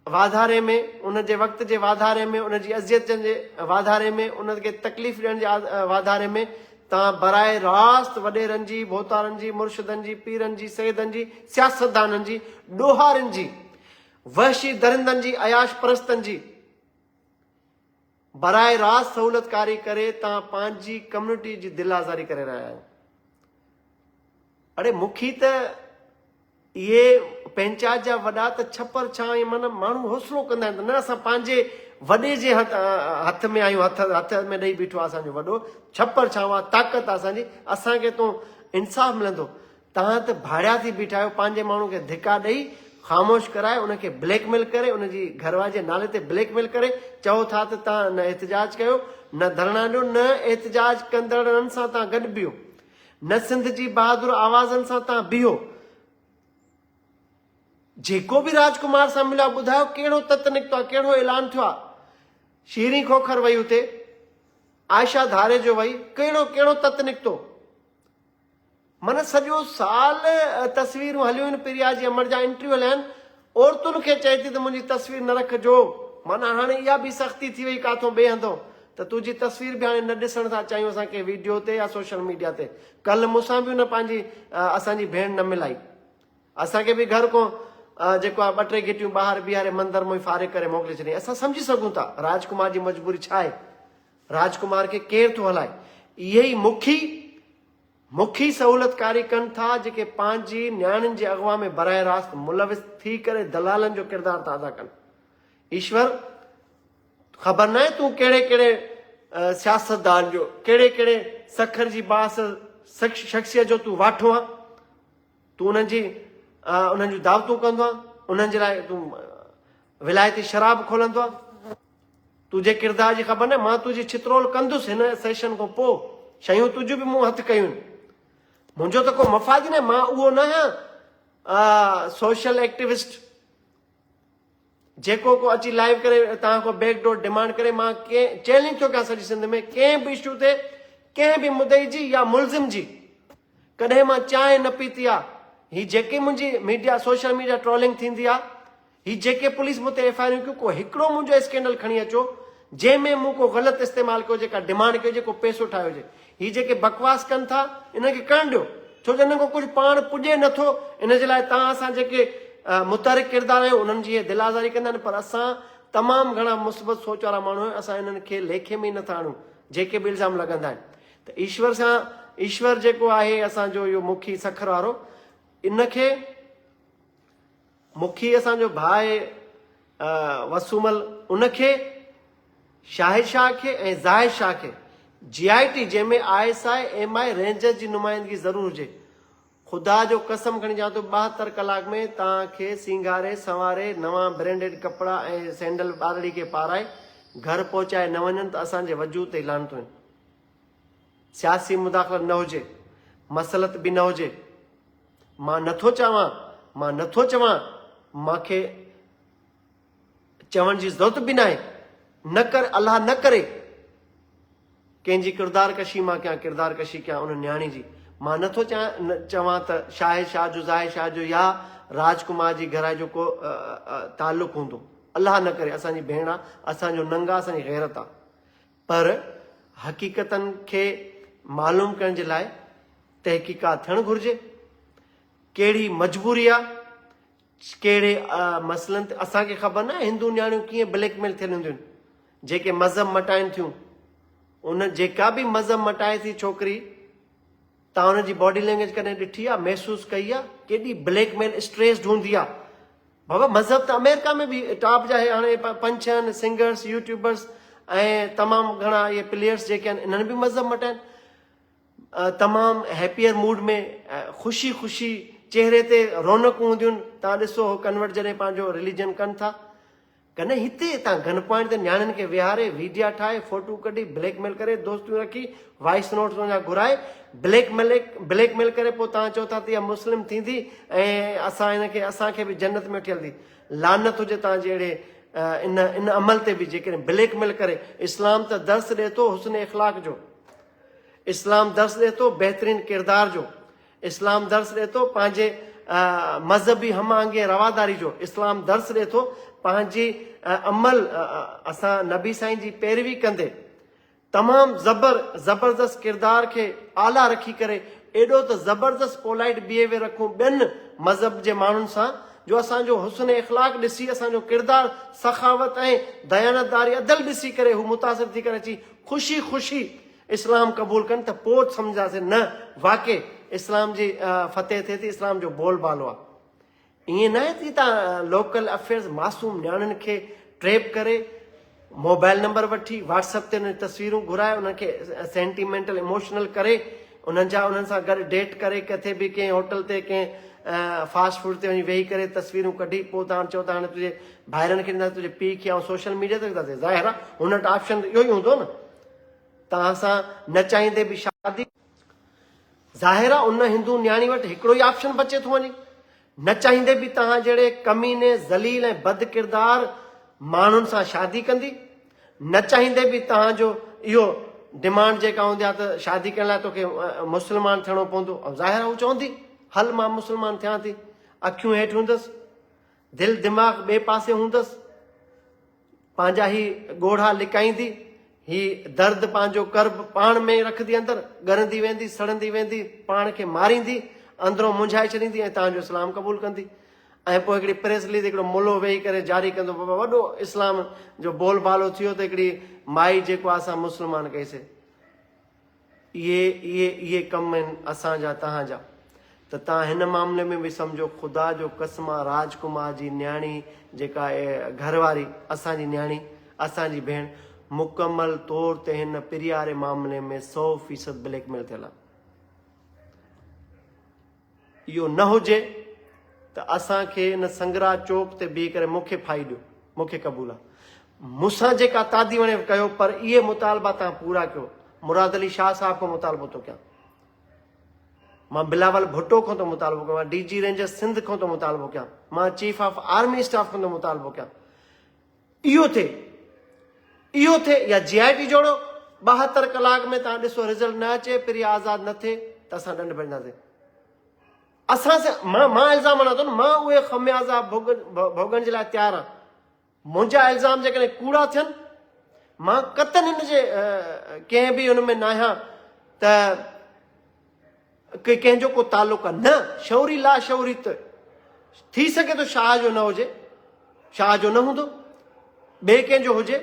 واڌاري ۾، ان جي وقت جي واڌاري ۾، ان جي اذيتن جي واڌاري ۾، ان کي تڪليف ڏيڻ جي واڌاري ۾ توهان براهه راست وڏيرن جي، ڀوتارن جي، مرشدن جي، پيرن جي، سيدن جي، سياستدانن جي، ڏوهارين جي، وحشي درندن جي، عياش پرستن جي براهه راست سهولتڪاري ڪري توهان پنهنجي ڪميونٽي جي دل آزاري ڪري رهيا آهيو. اڙي مونکي ته اهي پنچائت جا وڏا ته ڇپر ڇانء ۽ معنيٰ ماڻهو حوصلو ڪندا آهن ته نه اسان پنهنجي وڏي جي هٿ هٿ ۾ آهيون هٿ هٿ ۾ ڏئي بيٺو آهي اسان جو وڏو ڇپر ڇانو آهي طاقت آهي اسان جي اسان کي تون انصاف ملندو توهان ته ڀاڙيا ٿي بيٺا آهيو پنهنجي ماڻهو کي ڌڪا ڏئي خاموش ڪرائي ان کي بليڪ ميل ڪري ان جي گهر واري جي نالي تي بليڪ ميل ڪري چئو ٿا ته توهان نه احتجاج ڪيو نه ڌرڻا ڏيو نه احتجاج ڪندڙن سان توهان گڏ بيهو نه سنڌ جي بهادر آوازن سان تان بيهو. جيڪو به راج ڪمار سان مليو آهي ٻڌايو ڪهڙو تت نڪتو آهي ڪهڙو اعلان ٿيو آهي. شيرين کوکر وئي اتي، عائشه ڌاريجو وئي، ڪهڙو ڪهڙو تت نڪتو. معنيٰ سڄو سال تصويرون هليون آهن پريا جي امڙ جا انٽرويو هليا آهن عورتن کي چئي ٿي ته منهنجي تصوير نه رکجو معنيٰ هاڻي اها به سختي ٿي وئي ڪاٿو ٻئي هنڌو ته تنهنجي تصوير به هاڻي نه ڏسڻ ٿا چاهيون اسان ڪنهن ويڊيو تي يا سوشل ميڊيا تي. ڪلهه مون سان به هن پنهنجي اسان جي ڀيڻ نه ملائي. اسان کي به گهر کان جيڪو آهي ٻه ٽي گهٽيون ٻاهر بيهاري مندر مان ئي فارغ ڪري موڪلي ڇڏيائين. اسان سمجهي سگهون ٿا راج ڪمار جي مجبوري ڇا آهي. راج ڪمار کي ڪير ٿو هلائي. اهي ئي مکي مکي سهولتڪاري ڪن ٿا جيڪي پنهنجي نياڻين جي اغوا ۾ براهه راست ملوث ٿي ڪري دلالن جو ڪردار ٿا ادا ڪن. ايشور! خبر ناهي تون ڪهڙي ڪهڙي سياستدان جو ڪهڙي ڪهڙي سکر جي بااثر شخصيت جو تون واٺو آن تون انهن جي انهن جون دعوتون ڪندو آن انهن جي لاء تون ولايتي شراب کولندو آن تنهنجي ڪردار جي خبر ناهي مان تنهنجي ڇترول ڪندس هن سيشن کان پوء شيون تنهنجون به مون هٿ ڪيون منهنجو ته ڪو مفاد ئي ناهي مان اهو نه آهيان سوشل ايڪٽيوسٽ جيڪو ڪو اچي لائيو ڪري توهان کان بيڪ ڊور ڊيمانڊ ڪري مان ڪنهن چئلينج ٿو ڪيان سڄي سنڌ ۾ ڪنهن به اشو تي ڪنهن به مدعي جي يا ملزم جي ڪڏهن مان چانهه نه پيتي آ هي جيڪي منهنجي ميڊيا سوشل ميڊيا ٽرولنگ ٿيندي آ هي جيڪي پوليس مون تي ايف I آرون ڪيون ڪو هڪڙو منهنجو اسڪينڊل کڻي اچو جنهن ۾ مون ڪو غلط استعمال ڪيو جيڪا ڊيمانڊ ڪئي هجي ڪو پئسو ٺاهيو هجي هي جيڪي بڪواس ڪن ٿا انهن کي ڪرڻ ڏيو ڇو جو انهن کان ڪجهه پاڻ پڄي نه ٿو ان جي لاء توهان اسان جيڪي متحرڪ ڪردار آهيون انهن جي دل آزاري ڪندا آهن پر اسان تمام گهڻا مثبت سوچ وارا ماڻهو آهيون اسان انهن کي ليکي ۾ ئي نٿا آڻيون جيڪي به الزام لڳندا آهن ته ايشور سان ايشور جيڪو آهي اسان جو اهو مکي سکر وارو ان کي مکي اسان جو ڀاء وسومل ان کي، شاهد شاهه کي ۽ زاهد شاهه کي جي آء ٽي جنهن ۾ I S I, M I, rangers جي نمائندگي ضرور هجي. خدا جو قسم کڻي چوان ٿو 72 ڪلاڪ ۾ توهان کي سينگاري سنواري نوان برينڊيڊ ڪپڙا ۽ سينڊل ٻارڙي کي پارائي گهر پهچائي نه وڃن ته اسان جي وجود تي ئي لعنتون آهن. سياسي مداخلت نه هجي، مصلحت به نه هجي. مان نٿو چوان، مان نٿو چوان، مان کي چوڻ جي ضرورت به ناهي، نه ڪر الله نه ڪري ڪنهن جي ڪردار ڪشي مان ڪيان ڪردار ڪشي ڪيان ان نياڻي جي مان نٿو چوان ته شاهد شاهه جو زاهد شاهه جو يا راج ڪمار جي گهرائي جو ڪو تعلق هوندو الله نه ڪري اسان جي ڀيڻ آ اسان جو ننگ آ اسان جي غيرت آ پر حقيقتن کي معلوم ڪرڻ جي لاء تحقيقات ٿيڻ گهرجي، ڪهڙي مجبوري آ، ڪهڙي مسئلن تي اسان کي خبر ناهي هندو نياڻيون ڪيئن بليڪ ميل ٿيل هونديون آهن، جيڪي مذهب مٽائن ٿيون، ان جيڪا به مذهب مٽائي ٿي ڇوڪري تان ان جي باڊي لينگويج ڪڏهن ڏٺي آ، محسوس ڪئي آ، ڪيڏي بليڪ ميل اسٽريسڊ هوندي آ. بابا مذهب ته آمريڪا ۾ به ٽاپ جا هاڻي پنج ڇهه آهن سنگرس يوٽيوبرس ۽ تمام گهڻا اهي پليئرس جيڪي آهن انهن به مذهب مٽايا آهن تمام هيپيئر موڊ ۾ خوشي خوشي چهري تي رونقون هونديون آهن تان ڏسو هو ڪنورٽ جڏهن پنهنجو رليجن ڪن ٿا ڪن هتي تان گن پوائنٽ تي نياڻين کي ويهاري ويڊيا ٺاهي فوٽو ڪڍي بليڪ ميل ڪري دوستيون رکي وائس نوٽس ان جا گهرائي بليڪ ميل بليڪ ميل ڪري پوء توهان چئو ٿا ته اها مسلم ٿيندي ۽ اسان هن کي اسان کي به جنت ۾ وٺي هلندي لعنت هجي توهان جي اهڙي ان ان عمل تي به جيڪڏهن بليڪ ميل ڪري اسلام ته درس ڏئي ٿو حسن اخلاق جو اسلام درس ڏئي ٿو بهترين ڪردار جو اسلام درس ڏئي ٿو پنهنجي مذهبي هم آهنگي ۽ رواداري جو اسلام درس ڏئي ٿو پنهنجي عمل اسان نبي سائين جي پيروي ڪندي تمام زبر زبردست ڪردار کي اعليٰ رکي ڪري ايڏو ته زبردست پولائيٽ بيهيويئر رکون ٻين مذهب جي ماڻهن سان جو اسان جو حسن اخلاق ڏسي اسان جو ڪردار سخاوت ۽ ديانتداري عدل ڏسي ڪري هو متاثر ٿي ڪري اچي خوشي خوشي اسلام قبول ڪن ته پوء سمجهنداسين نه واقعي اسلام جي فتح ٿئي ٿي اسلام جو بول بالو آهي. ائين ناهي ته تان لوڪل افيئرز معصوم نياڻين کي ٽريپ ڪري موبائل نمبر وٺي واٽس اپ تي انهن جون تصويرون گهرائي انهن کي سينٽيمينٽل اموشنل ڪري انهن جا انهن سان گڏ ڊيٽ ڪري ڪٿي به ڪنهن هوٽل تي ڪنهن فاسٽ فوڊ تي وڃي ويهي ڪري تصويرون ڪڍي پوء تان چئو ته هاڻي تنهنجي ڀائرن کي ڏينداسين تنهنجي پيء کي ۽ سوشل ميڊيا تي رکنداسين ظاهر آهي هن وٽ آپشن اهو ئي هوندو نه توهان سان نه چاهيندي به شادي ظاهر آ ان هندو نياڻي وٽ هڪڙو ئي آپشن بچي ٿو وڃي. نه چاهيندي به توهان جهڙي ڪميني، ذليل ۽ بد ڪردار ماڻهن سان شادي ڪندي. نه چاهيندي به توهان جو اهو ڊمانڊ جيڪا هوندي آ ته شادي ڪرڻ لاء توکي مسلمان ٿيڻو پوندو. ظاهر آ هو چوندي هل مان مسلمان ٿيان ٿي. اکيون هيٺ هوندس. دل دماغ ٻئي پاسي هوندس. پنهنجا هي ڳوڙها لڪائيندي، هي درد پنهنجو ڪرب پاڻ ۾ ئي رکندي اندر ڳرندي ويندي، سڙندي ويندي، پاڻ کي ماريندي، اندرون منجهائي ڇڏيندي ۽ توهان جو اسلام قبول ڪندي ۽ پوء هڪڙي پريس رليز هڪڙو ملو ويهي ڪري جاري ڪندو بابا وڏو اسلام جو بول بالو ٿيو ته هڪڙي مائي جيڪو آ اسان مسلمان ڪئيسي. اهي اهي اهي ڪم آهن اسان جا تهان جا ته تهان هن معاملي ۾ به سمجهو خدا جو قسم آ راج ڪمار جي نياڻي جيڪا گهر واري اسان جي نياڻي اسان جي ڀيڻ مڪمل طور تي هن پرياري معاملي ۾ سو فيصد بليڪ ميل ٿيل آ. اهو نه هجي ته اسان کي ان سنگرا چوڪ تي بيهي ڪري مون کي ڦاهي ڏيو، مون کي قبول آ. مون سان جيڪا تعدي وڻي ڪيو پر اهي مطالبا توهان پورا ڪيو. مراد علي شاهه صاحب کان مطالبو ٿو ڪيان. مان بلاول ڀٽو کان ٿو مطالبو ڪيان، مان ڊي جي رينجرز سنڌ کان ٿو مطالبو ڪيان، مان چيف آف آرمي اسٽاف کان ٿو مطالبو ڪيان. اهو ٿئي، اهو ٿئي يا جي آء ٽي جوڙو، 72 ڪلاڪ ۾ توهان ڏسو رزلٽ نه اچي، پريا آزاد نه ٿئي ته اسان ڏنڊ ڀرينداسين. اسان سان مان مان الزام هڻان ٿو نه مان اهي خميازا ڀوڳ ڀوڳڻ جي لاء تيار آهيان. منهنجا الزام جيڪڏهن ڪوڙا ٿين مان قطعن هن جي ڪنهن به ان ۾ ناهيان ته ڪي ڪنهن جو ڪو تعلق آ نه شعوري لاشعوري ته ٿي سگهي ٿو شاهه جو نه هجي شاهه جو نه هوندو ٻئي ڪنهن جو هجي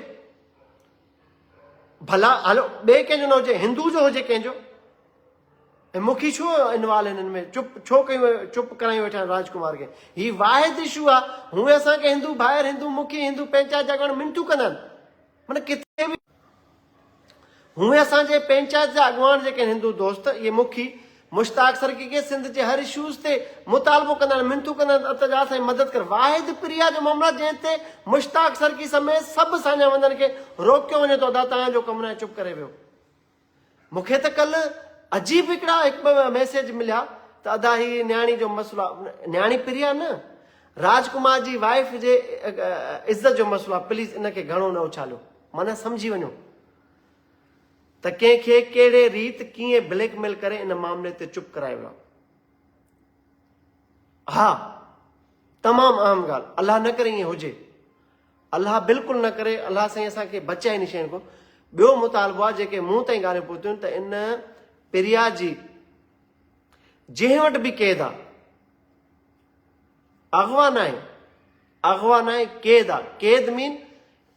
ڀلا هلو ٻئي ڪنهن جو نه هجي هندو جو هجي ڪنهن جو ۽ مونکي ڇو انوال هنن ۾ چپ ڇو ڪيون چپ ڪرايون ويٺا آهن راجڪمار کي هي واحد اشو آ هونئن اسان کي هندو ڀائر هندو مکي هندو پنچائت جا اڳواڻ منتون ڪندا آهن معنيٰ ڪٿي به هونئن اسان جي پنچائت جا اڳواڻ جيڪي آهن هندو دوست اهي مکي مشتاق سرڪي کي سنڌ جي هر اشوز تي مطالبو ڪندا آهن منٿون ڪندا آهن ته ادا سائين مدد ڪر واحد پريا جو معاملو آهي جنهن تي مشتاق سرڪي سميت سڀ ساڃاهه وندن کي روڪيو وڃي ٿو ادا توهان جو ڪم ناهي چپ ڪري ويهو. مون کي ته ڪلهه عجيب هڪڙا هڪ ٻه ميسيج مليا ته ادا هي نياڻي جو مسئلو آ نياڻي پريا نه راج ڪمار جي وائيف جي عزت جو مسئلو آ پليز ان کي گهڻو نه اڇاليو معنيٰ سمجهي وڃو ته ڪنهن کي ڪهڙي ريت ڪيئن بليڪ ميل ڪري ان معاملي تي چپ ڪرايو ويو آ ها تمام اهم ڳالهه الله نه ڪري ائين هجي الله بلڪل نه ڪري الله سائين اسان کي بچائي ان شين کان ٻيو مطالبو آهي جيڪي مون تائين ڳالهيون پهتيون ته ان پريا جي جنهن وٽ به قيد آ اغوا ناهي اغوا ناهي قيد آ قيد مين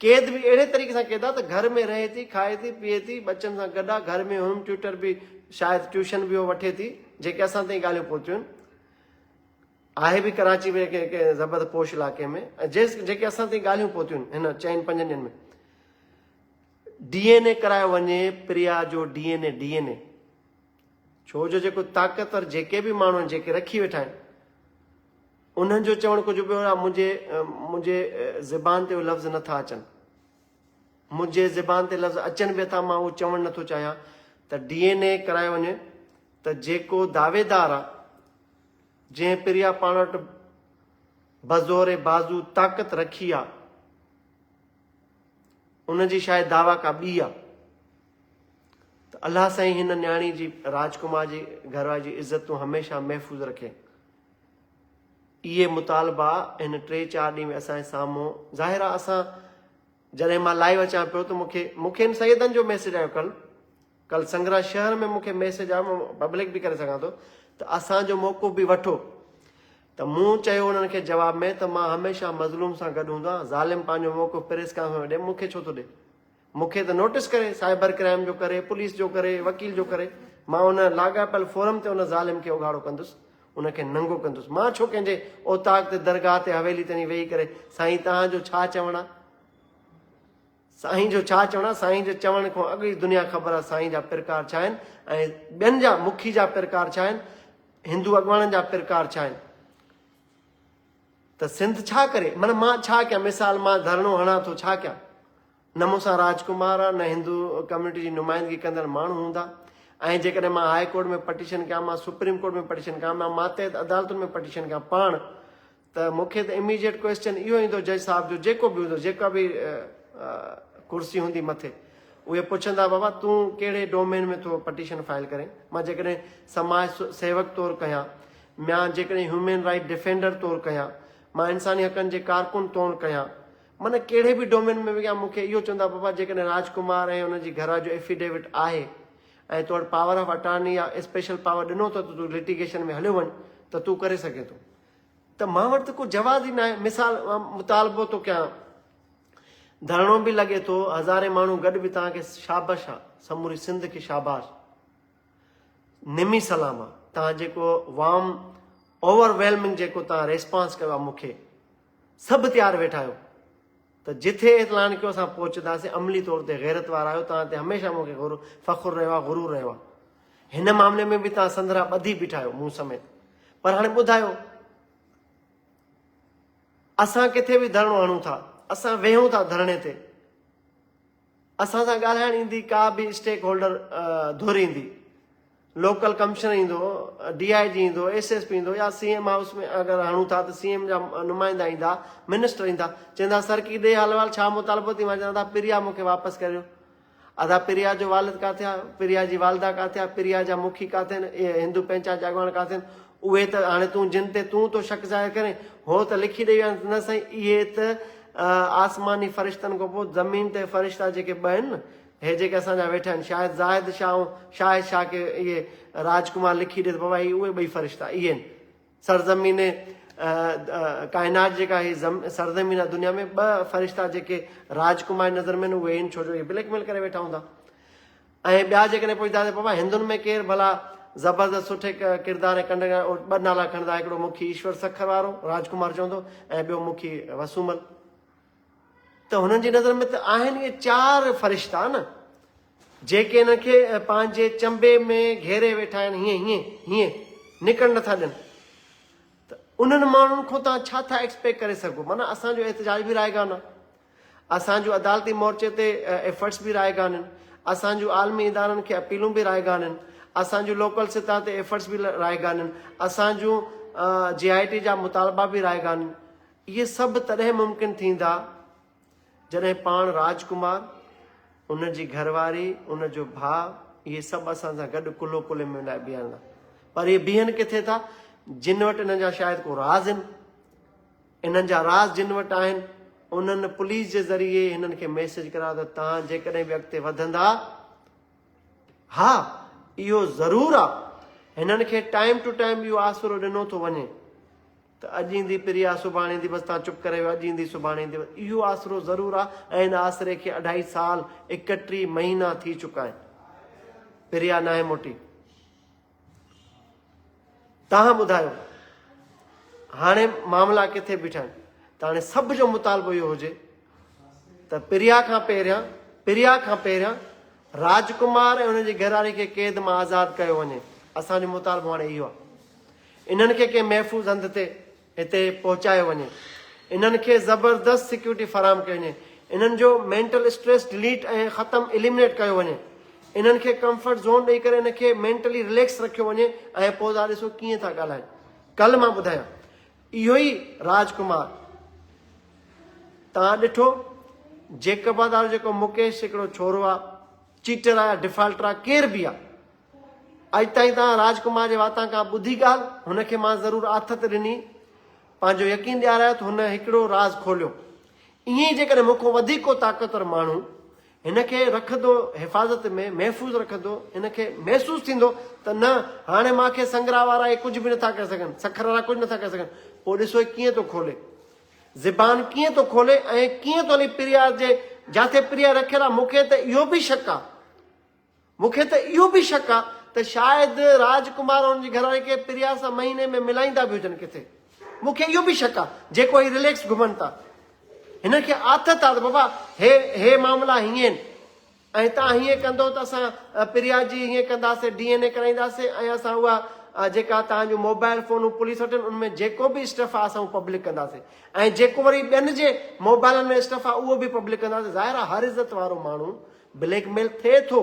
قيد به اهڙي طريقي سان قيد آ ته گهر ۾ رهي ٿي کائي ٿي پيئي ٿي ٻچن سان گڏ آ گهر ۾ هوم ٽيوٽر به شايد ٽيوشن به وٺي ٿي جيڪي اسان تائين ڳالهيون پهتيون آهي به ڪراچي ۾ ڪنهن ڪنهن زبرد پوش علائقي ۾ ۽ جيس جيڪي اسان تائين ڳالهيون پهتيون هن چئن پنجن ڏينهن ۾ ڊي اين اي ڪرايو وڃي پريا جو D N A D N A ڇو جو جيڪو طاقتور جيڪي به ماڻهو آهن جيڪي رکي ويٺا آهن انهن جو چوڻ ڪجهه ٻيو آهي منهنجي منهنجي زبان تي اهي لفظ نٿا اچن منهنجي زبان تي لفظ اچن به ٿا مان اهو چوڻ نٿو چاهيان ته ڊي اين اي ڪرايو وڃي ته جيڪو دعويدار آهي جنهن پريا پاڻ وٽ بزور بازو طاقت رکي آ، ان جي شايد دعويٰ ڪا ٻي آ ته الله سائين هن نياڻي جي راجڪمار جي گهر واري جي عزت تون هميشه محفوظ رکين. اهي مطالبا هن ٽي چار ڏينهن ۾ اسان جي سامهون ظاهر آ اسان جڏهن مان لائيو اچان پيو ته مون کي مون کي هن سيدن جو ميسيج آيو ڪل ڪل سنگرا شهر ۾ مون کي ميسيج آيو مان پبلڪ به ڪري سگهان ٿو ته اسان جو موقف به وٺو ته مون چيو انهن کي جواب ۾ ته مان هميشه مظلوم سان گڏ هوندو آهيان ظالم پنهنجو موقف پريس ڪانفرنس ۾ ڏي مون کي ڇو ٿو ڏي مون کي ته نوٽس ڪري سائبر ڪرائم جو ڪري پوليس جو ڪري وڪيل جو ڪري مان ان لاڳاپيل فورم تي ان ظالم کي اگهاڙو ڪندس ان کي ننگو ڪندس مان ڇو ڪنهن جي اوطاق تي درگاهه تي حويلي تي ويهي ڪري سائين توهان جو ڇا چوڻ آ سائين جو ڇا چوڻ آ سائين جي چوڻ کان اڳ ئي دنيا خبر آ سائين جا پرڪار ڇا آهن ۽ ٻين جا مکي جا پرڪار ڇا آهن هندو اڳواڻن جا پرڪار ڇا آهن ته سنڌ ڇا ڪري معنی مان ڇا ڪيان مثال مان ڌرڻو هڻان ٿو ڇا ڪيان نه مون سان راج ڪمار آ نه هندو ڪميونٽي جي نمائندگي ڪندڙ ماڻهو هوندا ۽ جيڪڏهن مان هاء ڪورٽ ۾ پٽيشن ڪيان مان سپريم ڪورٽ ۾ پٽيشن ڪيان مان ماتحت عدالتن ۾ پٽيشن ڪيان پاڻ ته مون کي ته اميجيٽ ڪويسچن اهو ايندو جج صاحب جو جيڪو به هوندو جيڪا به ڪرسي هوندي مٿي اهي پڇندا بابا تون ڪهڙي ڊومين ۾ ٿو پٽيشن فائل ڪرين مان جيڪڏهن سماج سيوڪ طور ڪيان ميان جيڪڏهن هيومين رائيٽ ڊفينڊر طور ڪيان مان انساني حقن جي ڪارڪن طور ڪيان معنيٰ ڪهڙي به ڊومين ۾ به ڪيان مون کي اهو چوندا بابا جيڪڏهن راج ڪمار ۽ ان جي گهر واري جو افيڊيوٽ آهي ۽ تو وٽ پاور آف اٽارني يا اسپيشل پاور ڏنو اٿو ته تون لٽيگيشن ۾ هليو وڃ ته تون ڪري سگهين ٿو ته مان وٽ ته ڪو جواز ئي ناهي مثال مان مطالبو ٿو ڪيان ڌرڻو به لڳي ٿو هزارين ماڻهو گڏ به توهان کي شابش آ سموري سنڌ کي شاباش نمي سلام آ توهان جيڪو وارم اوور ويلمنگ جيڪو توهان ريسپانس ڪيو آ مون کي سڀ تيار ويٺا آهيو ته جٿي اعلان ڪيو اسان پهچنداسين عملي طور تي غيرت وارا آهيو توهان تي هميشه مون کي فخر رهيو آهي غرور رهيو آهي هن معاملي ۾ به توهان سندرا ٻڌي بيٺا آهيو مون سميت پر هاڻي ٻڌايو اسان ڪٿي به ڌرڻو هڻون ٿا اسان ويهون ٿا ڌرڻي تي اسان سان ڳالهائڻ ايندي ڪا به اسٽيڪ هولڊر ڌر ايندي لوڪل ڪمشنر ايندو ڊي I جي ايندو ايس ايس پي ايندو يا سي ايم هائوس ۾ اگر هڻون ٿا ته سي ايم جا نمائندا ايندا منسٽر ايندا چوندا سر ڪي ڏي حال احوال ڇا مطالبو ٿي مان چوندا پريا مون کي واپس ڪريو ادا پريا جو والد ڪاٿي آ پريا جي والده ڪاٿي آ پريا جا مکي ڪاٿي آهن اهي هندو پنچائت جا اڳواڻ ڪاٿي آهن اهي ته هاڻي تون جن تي تون ٿو شڪ ظاهر ڪرين، هو ته لکي ڏئي ويا آهن نه سائين اهي ته آسماني فرشتن کان پوء زمين تي فرشتا جيڪي ٻه آهن نه هي جيڪي اسان جا ويٺا آهن شايد زاهد شاهه ۽ شاهد شاهه کي اهي راجڪمار لکي ڏي ته بابا هي اهي ٻئي فرشتا اهي آهن سرزمين ڪائنات جيڪا هي سرزمين آهي دنيا ۾ ٻه فرشتا جيڪي راجڪمار جي نظر ۾ آهن اهي آهن ڇو جو اهي بليڪ ميل ڪري ويٺا هوندا. ۽ ٻيا جيڪڏهن پڇندا ته بابا هندن ۾ ڪير ڀلا زبردست سٺي ڪردار ۽ ڪنڊ ٻه نالا کڻندا هڪڙو مکي ايشور سکر وارو راجڪمار چوندو ۽ ٻيو مکي وسومل ته هنن جي نظر ۾ ته آهن اهي چار فرشتا نه جيڪي هنن کي پنهنجي چنبي ۾ گهيري ويٺا آهن هيئن هيئن هيئن نڪرڻ نٿا ڏين ته انهن ماڻهن کان تان ڇا ٿا ايڪسپيڪٽ ڪري سگهو معنيٰ اسان جو احتجاج به رائگان آهي اسان جون عدالتي مورچي تي ايفرٽس به رائگان آهن، اسان جون عالمي ادارن کي اپيلون به رائگان آهن، اسان جون لوڪل سطح تي ايفرٽس به رائگان آهن، اسان جون جي آء ٽي جا مطالبا به رائگان آهن. اهي سڀ تڏهن ممڪن ٿيندا جڏهن پاڻ راج ڪمار، ان جي گهر واري، ان جو ڀاء اهي سڀ اسان سان گڏ ڪلهو ڪلهي ۾ ملائي بيهندا. پر اهي بيهن ڪٿي ٿا؟ جن وٽ انهن جا شايد ڪو راز آهن. انهن جا راز جن وٽ آهن، انهن پوليس جي ذريعي هنن کي ميسيج ڪرايو ته توهان جيڪڏهن به اڳتي وڌندا، ها اهو ضرور آ هنن کي ٽائيم ٽو ٽائيم اهو آسرو ڏنو ٿو وڃي ته اڄ ايندي پريا سڀاڻي ايندي بس توهان چپ ڪري ويهو اڄ ايندي سڀاڻي ايندي بس اهو آسرو ضرور آ ۽ ان آسري کي اڍائي سال 31 مهينا ٿي چڪا آهن پريا ناهي موٽي. توهان ٻڌايو هاڻي معاملا ڪٿي بيٺا آهن ته هاڻي سڀ جو مطالبو اهو هجي ته پريا کان پهريان پريا کان پهريان راجڪمار ۽ ان جي گهرواري کي قيد مان آزاد ڪيو وڃي اسان جو مطالبو هاڻي اهو آهي انهن کي ڪنهن محفوظ هنڌ تي هتي پهچايو وڃي انهن کي زبردست سيڪيورٽي فراهم ڪئي وڃي انهن جو مينٽل اسٽريس ڊليٽ ۽ ختم اليمنيٽ ڪيو وڃي انهن کي ڪمفرٽ زون ڏئي ڪري انهن کي مينٽلي رليڪس رکيو وڃي ۽ پوء تان ڏسو ڪيئن ٿا ڳالهائن ڪل مان ٻڌايان اهو ئي راج ڪمار تان ڏٺو جيڪب آباد وارو جيڪو مڪيش هڪڙو ڇورو آ چيٽر آ ڊفالٽر آ ڪير به آ اڄ تائين توهان راج ڪمار جي واتان ڪا ٻڌي ڳالهه؟ هن کي مان ضرور آٿت ڏني. پنهنجو يقين ڏيارايو ته هن هڪڙو راز کوليو. ائين ئي جيڪڏهن مون کان وڌيڪ ڪو طاقتور ماڻهو هن کي رکندو حفاظت ۾ محفوظ رکندو هن کي محسوس ٿيندو ته نه هاڻي مان کي سنگرا وارا هي ڪجهه به نٿا ڪري سگهن سکر وارا ڪجهه نٿا ڪري سگهن پوء ڏسو هي ڪيئن ٿو کولي زبان ڪيئن ٿو کولي ۽ ڪيئن ٿو هلي پريا جي جاٿي پريا رکيل آ مون کي ته اهو به شڪ آ مون کي ته اهو به شڪ آ ته شايد راج ڪمار ۽ ان جي گهرواري کي پريا سان مهيني ۾ ملائيندا به هجن ڪٿي. مون کي اهو به شڪ آ جيڪو هي رليڪس گهمن ٿا. هنن کي آٿت آ ته بابا هي هي معاملا هيئن آهن ۽ تان هيئن ڪندو ته اسان پريا جي هيئن ڪنداسي ڊي اين اي ڪرائينداسي ۽ اسان اها جيڪا تان جون موبائل فونون پوليس وٽ آهن ان ۾ جيڪو به اسٽف آ اسان اهو پبلڪ ڪنداسي ۽ جيڪو وري ٻين جي موبائلن ۾ اسٽف آ اهو به پبلڪ ڪنداسي. ظاهر آ هر عزت وارو ماڻهو بليڪ ميل ٿئي ٿو،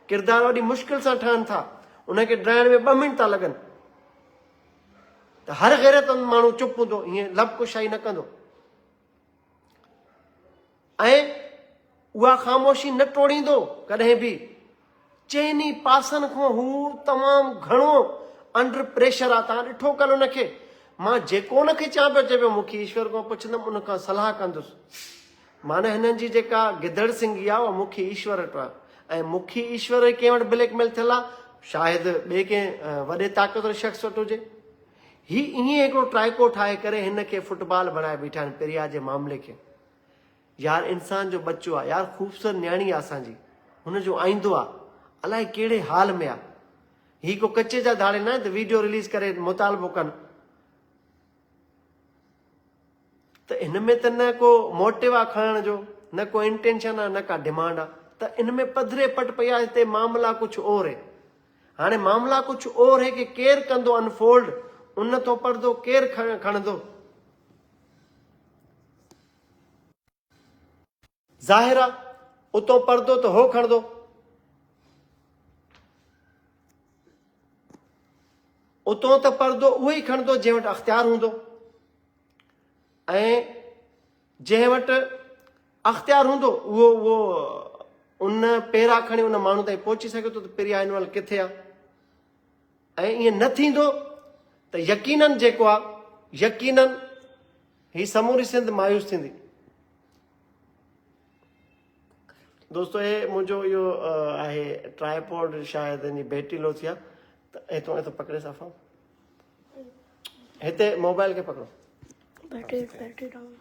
ڪردار وڏي مشڪل سان ٺهن ٿا، انهن کي ڊرائڻ ۾ ٻه منٽ ٿا لڳن ته هر غيرتمند ماڻهو چپ هوندو، ائين لب ڪشائي نه ڪندو ۽ اها خاموشي نه ٽوڙيندو ڪڏهن به. چئني پاسن کان هو تمام گهڻو انڊر پريشر آ، تان ڏٺو ڪل ان کي، مان جيڪو ان کي چوان پيو چئي پيو مون کي ايشور کان پڇندم ان کان صلاح ڪندس. معنيٰ هنن جي جيڪا گدڙ سنگهي آ اها مکي ايشور وٽ آ ۽ مکي ايشور ڪنهن وٽ بليڪ ميل ٿيل آ شايد ٻئي ڪنهن وڏي طاقتور شخص وٽ هجي. هي ائين هڪڙو ٽرائڪو ٺاهي ڪري هن کي فٽبال بڻائي بيٺا آهن پريا جي معاملي کي. يار انسان جو ٻچو آ يار خوبصورت نياڻي آ اسان جي هن جو آئيندو آ الائي ڪهڙي حال ۾ آ. هي ڪو ڪچي جا ڌاڙيل ناهن ته ويڊيو رليز ڪري مطالبو ڪن. ته هن ۾ ته نه ڪو موٽيو آ کڻڻ جو، نه ڪو انٽينشن آ، نه ڪا ڊمانڊ آ ته ان ۾ پڌري پٽ پئي آ هتي معاملا ڪجهه اور هي. هاڻي معاملا ڪجهه اور هي کي ڪير ڪندو انفولڊ، ان تون پردو ڪير کڻندو؟ ظاهر آ اتون پردو ته هو کڻندو. اتون ته پردو اهو ئي کڻندو جنهن وٽ اختيار هوندو ۽ جنهن وٽ اختيار هوندو اهو اهو ان پيرا کڻي ان ماڻهو تائين پهچي سگهي ٿو ته پريا هن مهل ڪٿي آ ۽ ائين نه ٿيندو ته يقينن جيڪو آ يقينن هي سموري سنڌ مايوس ٿيندي. دوستو هي منهنجو اهو آهي ٽرائي پوڊ شايد ان جي بيٽري لو ٿي آ ته هتو هتو پڪڙي صفا هتي موبائل کي پڪڙو بيٽري بيٽري ڊائون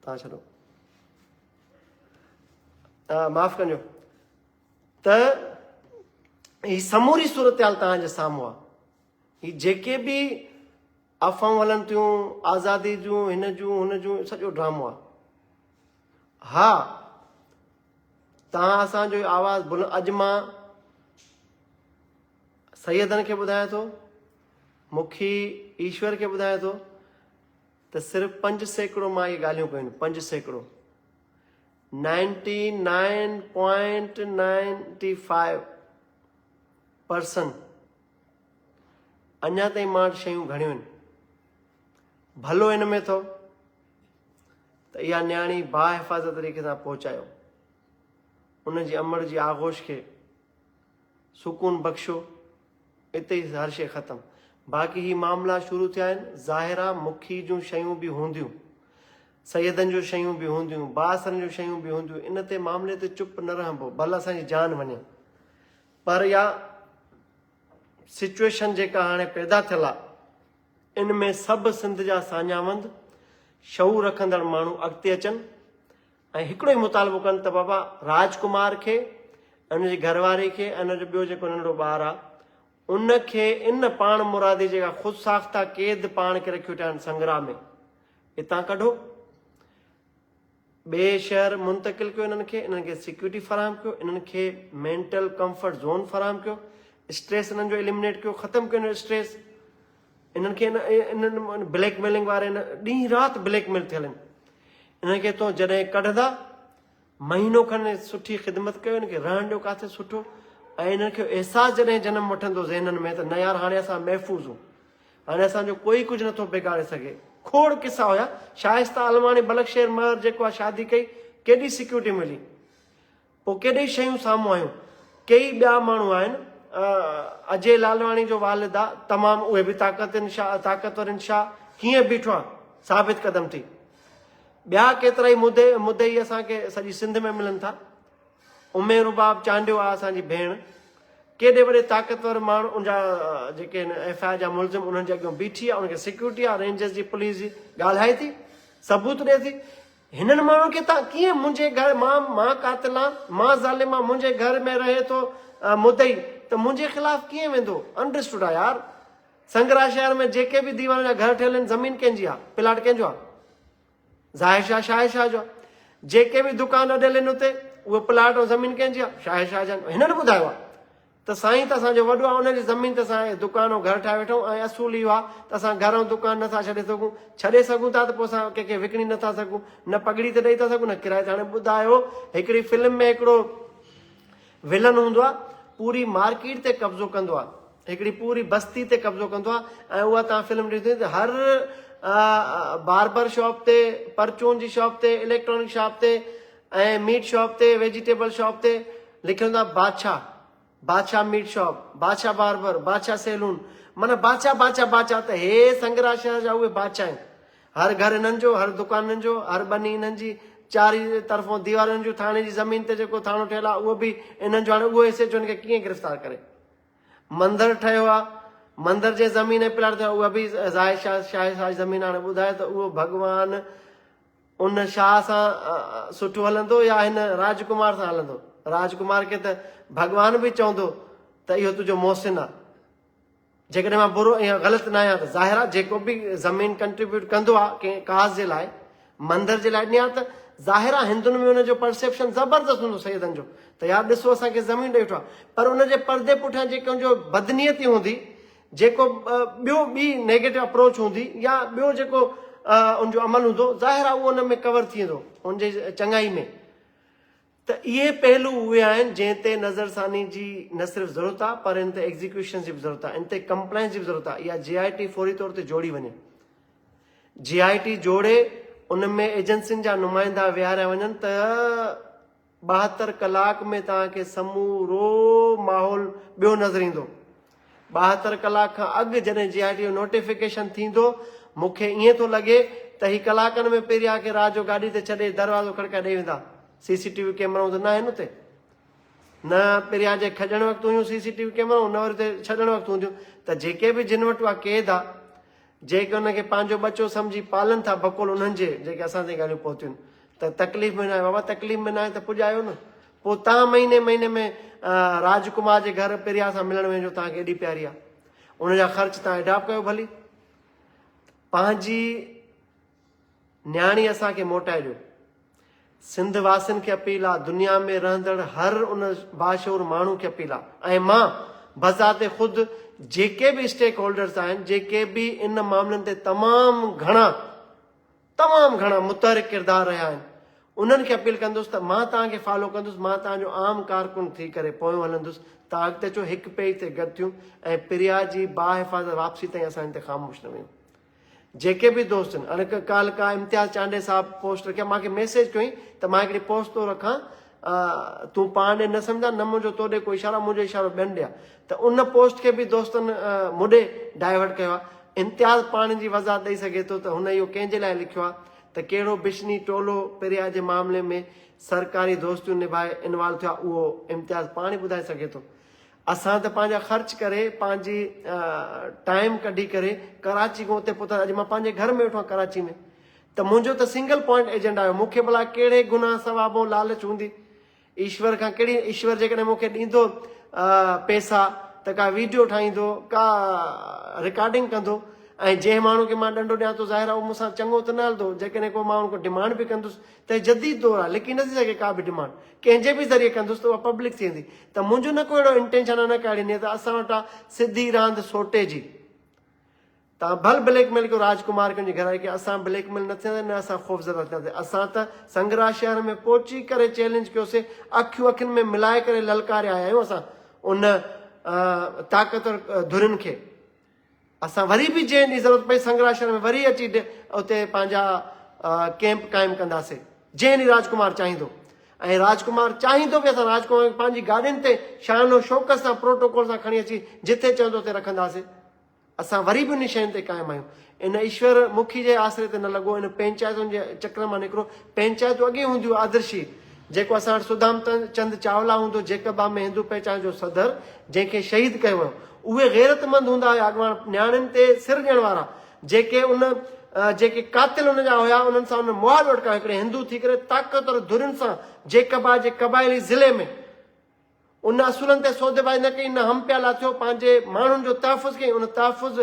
تان ڇڏو معاف ڪجو ته هي سموري صورتحال توهان جي سامهون آ هي جيڪي به افواهون هلن ٿيون آزادي جون هن جون هن جون سڄو ڊرامو آ ها توهان اسان جو آواز بلند اڄ مان سيدن کي ٻڌايان ٿو مکي ايشور کي ٻڌايان ٿو ته صرف 5% مان اهي ڳالهيون ڪيون 5% 99.95 پرسنٽ اڃا تائين مان وٽ شيون گهڻيون آهن. ڀلو ان ۾ اٿو ته اها نياڻي باحفاظت طريقي سان پهچايو. ان جي امڙ جي آغوش کي سڪون بخشو. اتي ئي هر شيء ختم. باقي هي معاملا شروع ٿيا آهن. ظاهر آ مکي جون شيون به هونديون. سيدن جون شيون به هونديون. بااثرن جون شيون به هونديون. ان تي معاملي تي چپ نه رهبو. ڀل اسان جي جان وڃي. پر اها سچوئيشن جيڪا هاڻي پيدا ٿيل آ ان ۾ سڀ سنڌ جا ساڃاهوند شعور رکندڙ ماڻهو اڳتي اچن ۽ هڪڙو ئي مطالبو ڪن ته بابا راج ڪمار کي ۽ ان جي گهر واري کي ۽ ان جو ٻيو جيڪو ننڍڙو ٻار آ ان کي ان پاڻ مرادي جيڪا خود ساخته قيد پاڻ کي رکيو ويٺا آهن سنگرا ۾ اتان ڪڍو ٻئي شهر منتقل ڪيو انهن کي انهن کي سيڪيورٽي فراهم ڪيو انهن کي مينٽل ڪمفرٽ زون فراهم ڪيو اسٽريس انهن جو اليمنيٽ ڪيو ختم ڪيو انهن اسٽريس انهن کي انهن بليڪ ميلنگ واري ڏينهن رات بليڪ ميل ٿيل آهن انهن کي تو جڏهن ڪڍندا مهينو کن سٺي خدمت ڪيو انهن کي رهڻ ڏيو ڪاٿي سٺو ۽ انهن کي احساس جڏهن جنم وٺندو ذهنن ۾ ته نه يار هاڻي اسان محفوظ هون هاڻي اسان جو ڪوئي ڪجهه نٿو بگاڙي سگهي. کوڙ قصا هيا. شائسته عالماڻي بلڪ شير مهر جيڪو آ شادي ڪئي ڪيڏي سيڪيورٽي ملي. پوء ڪيڏي شيون سامهون آيون. ڪيئي ٻيا ماڻهو آهن اجي لالواڻي جو والد آ تمام اهي به طاقتن شاهه طاقتورن شاهه ڪيئن بيٺو آ ثابت قدم ٿي. ٻيا ڪيترائي مدعي مدعي اسان کي سڄي سنڌ ۾ ملن ٿا. ام رباب چانڊيو آ اسان جي ڀيڻ ڪيڏي وڏي طاقتور ماڻهو ان جا جيڪي آهن ايف I R جا ملزم انهن جي اڳيون بيٺي آ ان کي سيڪيورٽي آ رينجرز جي پوليس جي ڳالهائي ٿي ثبوت ڏي ٿي هنن ماڻهن کي تان ڪيئن منهنجي گهر مان مان قاتل آن مان ظالم آن منهنجي گهر ۾ رهي ٿو مدعي ته منهنجي خلاف ڪيئن ويندو انڊرسٽوڊ آ يار سنگرا شهر ۾ جيڪي به ديوانن جا گهر ٺهيل آهن زمين ڪنهن جي آ پلاٽ ڪنهن جو آ ظاهر شاهه شاهه شاهه جو آ جيڪي به دڪان اڏيل آهن اتي اهي پلاٽ ۽ زمين ڪنهن جي آ شاهه شاهه جا هنن ٻڌايو آ ته سائين ته اسان جو وڏو آهي ان جي زمين تي اسان دڪان ۽ گهر ٺاهي ويٺا آهيون ۽ اصول اهو آهي ته اسان گهر ۽ دڪان نٿا ڇڏي سگهون ڇڏي سگهون ٿا ته پوء اسان ڪنهن کي وڪڻي نٿا سگهون نه پڳڙي تي ڏئي ٿا سگهون نه ڪرائي تي هاڻي ٻڌايو هڪڙي فلم ۾ هڪڙو ولن هوندو آهي پوري مارڪيٽ تي قبضو ڪندو آهي هڪڙي پوري بستي تي قبضو ڪندو آهي ۽ اها تان فلم ڏسندي ته هر باربر شاپ تي پرچون جي شاپ تي اليڪٽرانڪ شاپ تي ۽ ميٽ شاپ تي ويجيٽيبل شاپ تي لکيل هوندو آهي بادشاهه، بادشاهه ميٽ شاپ، بادشاهه باربر، بادشاهه سيلون، معنيٰ بادشاهه بادشاهه بادشاهه ته هي سنگرا شهر جا اهي بادشاهه آهن. هر گهر انهن جو، هر دڪان انهن جو، هر ٻني انهن جي، چار ئي طرفون ديوارون انهن جون، ٿاڻي جي زمين تي جيڪو ٿاڻو ٺهيل آهي اهو به انهن جو، هاڻي اهو ايس ايڇ او ان کي ڪيئن گرفتار ڪري؟ مندر ٺهيو آهي، مندر جي زمين ۽ پلاٽ تي اها به ظاهر شاهه شاهه صاحب جي زمين آهي، هاڻي ٻڌايو ته اهو ڀڳوان ان شاهه سان سٺو هلندو يا هن راجڪمار سان هلندو؟ راجڪمار کي ته ڀڳوان به چوندو ته اهو تنهنجو محسن آ. جيڪڏهن مان برو يا غلط نه آهيان ته ظاهر آ جيڪو به زمين ڪنٽريبيوٽ ڪندو آ ڪنهن ڪاز جي لاء مندر جي لاء ڏني آ ته ظاهر آ هندن ۾ ان جو پرسيپشن زبردست هوندو سيدن جو ته يار ڏسو اسان کي زمين ڏئي ويٺو آ پر ان جي پردي پٺيان جيڪي ان جو بدنيتي هوندي جيڪو ٻيو ٻي نيگيٽو اپروچ هوندي يا ٻيو جيڪو ان جو عمل هوندو ظاهر آهي اهو ان ۾ ڪور ٿي ويندو ان جي چڱائي ۾ ته اهي پهلو اهي آهن جنهن تي نظر ثاني جي نه صرف ضرورت آهي پر ان تي ايگزيڪيوشن جي به ضرورت آهي ان تي ڪمپلائنس جي به ضرورت آهي اها جي آء ٽي فوري طور تي جوڙي وڃي جي آء ٽي جوڙي ان ۾ ايجنسين جا نمائندا ويهاريا وڃن ته 72 ڪلاڪ ۾ توهان کي سمورو ماحول ٻيو نظر ايندو. 72 ڪلاڪ کان اڳ جڏهن جي آء ٽي جو نوٽيفڪيشن ٿيندو، مون کي ائين ٿو لڳي ته هي ڪلاڪن ۾ پريا کي رات جو گاڏي تي ڇڏي دروازو کڙڪائي ڏئي ويندا. سي سي ٽي وي ڪيمرائون ته ناهن اتي. نه پريا جي کڄڻ وقت هيون سي سي ٽي وي ڪيمرائون نه وري اتي ڇڏڻ وقت هونديون ته جيڪي به جن وٽ اها قيد آ جيڪي ان کي پنهنجو ٻچو سمجهي پالن ٿا بقول انهن جي جيڪي اسان تائين ڳالهيون پهتيون ته تڪليف ۾ ناهي بابا تڪليف ۾ ناهي ته پڄايو نه پوء تان مهيني مهيني ۾ راج ڪمار جي گهر پريا سان ملڻ وڃجو تان کي ايڏي پياري آ ان جا خرچ تان اڊاپ ڪيو ڀلي پنهنجي نياڻي اسان کي موٽائي ڏيو. سنڌ واسين کي اپيل آ، دنيا ۾ رهندڙ هر ان باشعور ماڻهو کي اپيل آ ۽ مان بذات خود جيڪي به اسٽيڪ هولڊرز آهن جيڪي به ان معاملن تي تمام گهڻا تمام گهڻا متحرڪ ڪردار رهيا آهن انهن کي اپيل ڪندس ته مان توهان کي فالو ڪندس مان توهان جو عام ڪارڪن ٿي ڪري پويون هلندس توهان اڳتي اچو هڪ پيج تي گڏ ٿيون ۽ پريا جي باحفاظت واپسي تائين اسان هن تي خاموش نه ويهون. جيڪي به دوست آهن هاڻي ڪالهه ڪا امتياز چانڊيي صاحب پوسٽ رکيا مان کي ميسيج ڪيو ته مان هڪڙي پوسٽ ٿو رکان تون پاڻ ڏي نه سمجھا نه منهنجو تو ڏي ڪو اشارو منهنجو اشارو ٻين ڏي ته ان پوسٽ کي به دوستن مون ڏي ڊائيورٽ ڪيو آهي امتياز پاڻ جي وضاحت ڏئي سگھي ٿو ته هن اهو ڪنهن جي لاء لکيو آهي ته ڪهڙو بشني ٽولو پريا جي معاملي ۾ سرڪاري دوستيون نڀائي انوالو ٿيو آهي اهو امتياز پاڻ ئي ٻڌائي سگھي ٿو اسان ته پنهنجا خرچ ڪري پنهنجي ٽائيم ڪڍي ڪري ڪراچي کان اتي پهتا اڄ مان پنهنجي گهر ۾ ويٺو آهيان ڪراچي ۾ ته منهنجو ته سنگل پوائنٽ ايجنڊا آهي مون کي ڀلا ڪهڙي گناهه ثواب لالچ هوندي ايشور کان ڪهڙي ايشور جيڪڏهن مون کي ڏيندو پيسا ته ڪا ويڊيو ٺاهيندو ڪا رڪارڊنگ ڪندو ۽ جنهن ماڻهو کي مان ڏنڊو ڏيان ٿو ظاهر آهي اهو مون سان چڱو ته نه هلندو جيڪڏهن ڪو مان ان کان ڊمانڊ به ڪندس ته جديد دور آهي لڪي نٿي سگهي ڪا به ڊمانڊ ڪنهن جي به ذريعي ڪندس ته اها پبلڪ ٿي ويندي ته منهنجو نه ڪو اهڙو انٽينشن آهي نه ڪا اهڙي نيت آهي اسان وٽ آهي سڌي راند سوٽي جي تان ڀل بليڪ ميل ڪيو راج ڪمار کي ان جي گهر واري کي اسان بليڪ ميل نه ٿينداسين نه اسان خوفزده ٿينداسين اسان ته سنگرا شهر ۾ پهچي ڪري چئلينج ڪيوسي اکيون اکين ۾ ملائي ڪري للڪاري آيا آهيون اسان ان طاقتور ڌرين کي اسان وري به جنهن ڏينهن ضرورت پئي سنگرا شهر ۾ وري اچي اتي پنهنجا ڪيمپ قائم ڪنداسين جنهن ڏينهن راجڪمار چاهيندو. ۽ راجڪمار چاهيندو به اسان راجڪمار کي پنهنجي گاڏين تي شان و شوڪت سان پروٽوڪول سان کڻي اچي جٿي چوندو اتي رکنداسين. اسان وري به انهن شين تي قائم آهيون. ان ايشور مکي جي آسري تي نه لڳو، ان پئنچائتن جي چڪر مان نڪرو. پئنچائتون اڳي هونديون آدرشي، جيڪو اسان وٽ سڌام چند چاولا هوندو جيڪب آب ۾ هندو پهچان جو صدر، جنهن کي شهيد ڪيو ويو. اهي غيرتمند هوندا هيا اڳواڻ، نياڻين تي سر ڏيڻ وارا، جيڪي ان جيڪي قاتل ان جا هيا، انهن سان انهن مهاڏو اٽڪايو. هڪڙي هندو ٿي ڪري طاقتور ڌرين سان جيڪب آب جي قبائلي ضلعي ۾، ان اصولن تي سوديبازي نه ڪئي، نه هم پيالا ٿيو، پنهنجي ماڻهن جو تحفظ ڪيائين، ان تحفظ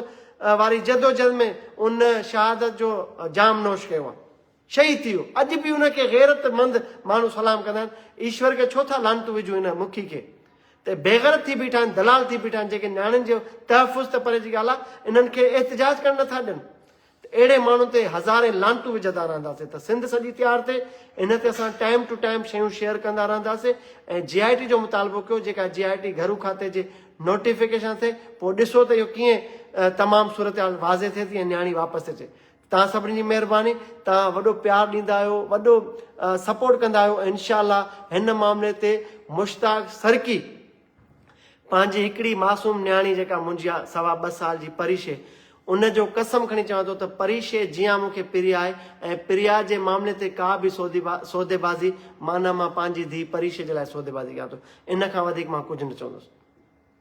واري جدوجهد ۾ ان شهادت جو جام نوش ڪيو آهي، شهيد ٿي ويو، اڄ به ان کي غيرت مند ماڻهو سلام ڪندا آهن، ايشور کي ڇو ٿا لعنتون وجهون ان مکي کي ته بيغيرت ٿي بيٺا آهن، دلال ٿي بيٺا آهن، جيڪي نياڻين جو تحفظ ته پري جي ڳالهه آهي، انهن کي احتجاج ڪرڻ نٿا ڏين. ته اهڙي ماڻهن تي هزارين لعنتون وجهندا رهنداسين ته سنڌ سڄي تيار ٿئي ان تي اسان ٽائيم ٽو ٽائيم شيون شيئر ڪندا رهنداسين ۽ جي آء ٽي جو مطالبو ڪيو جيڪا جي آء ٽي گهرو کاتي جي نوٽيفڪيشن ٿئي پوء ڏسو ته اهو ڪيئن تمام صورتحال واضح ٿئي ٿي ۽ نياڻي واپس اچي توهان سڀني جي مهرباني توهان وڏو پيار ڏيندا آهيو وڏو سپورٽ ڪندا آهيو انشاء الله هن معاملي تي مشتاق سرڪي پنهنجي هڪڙي معصوم نياڻي جيڪا منهنجي آ سوا ٻه سال جي پريشي ان جو قسم کڻي چوان ٿو ته پريشي جيان مون کي پريا آهي ۽ پريا جي معاملي تي ڪا به سوديبازي معنيٰ مان پنهنجي ڌيء پريشي جي لاء سوديبازي ڪيان ٿو ان کان وڌيڪ مان ڪجهه نه چوندس.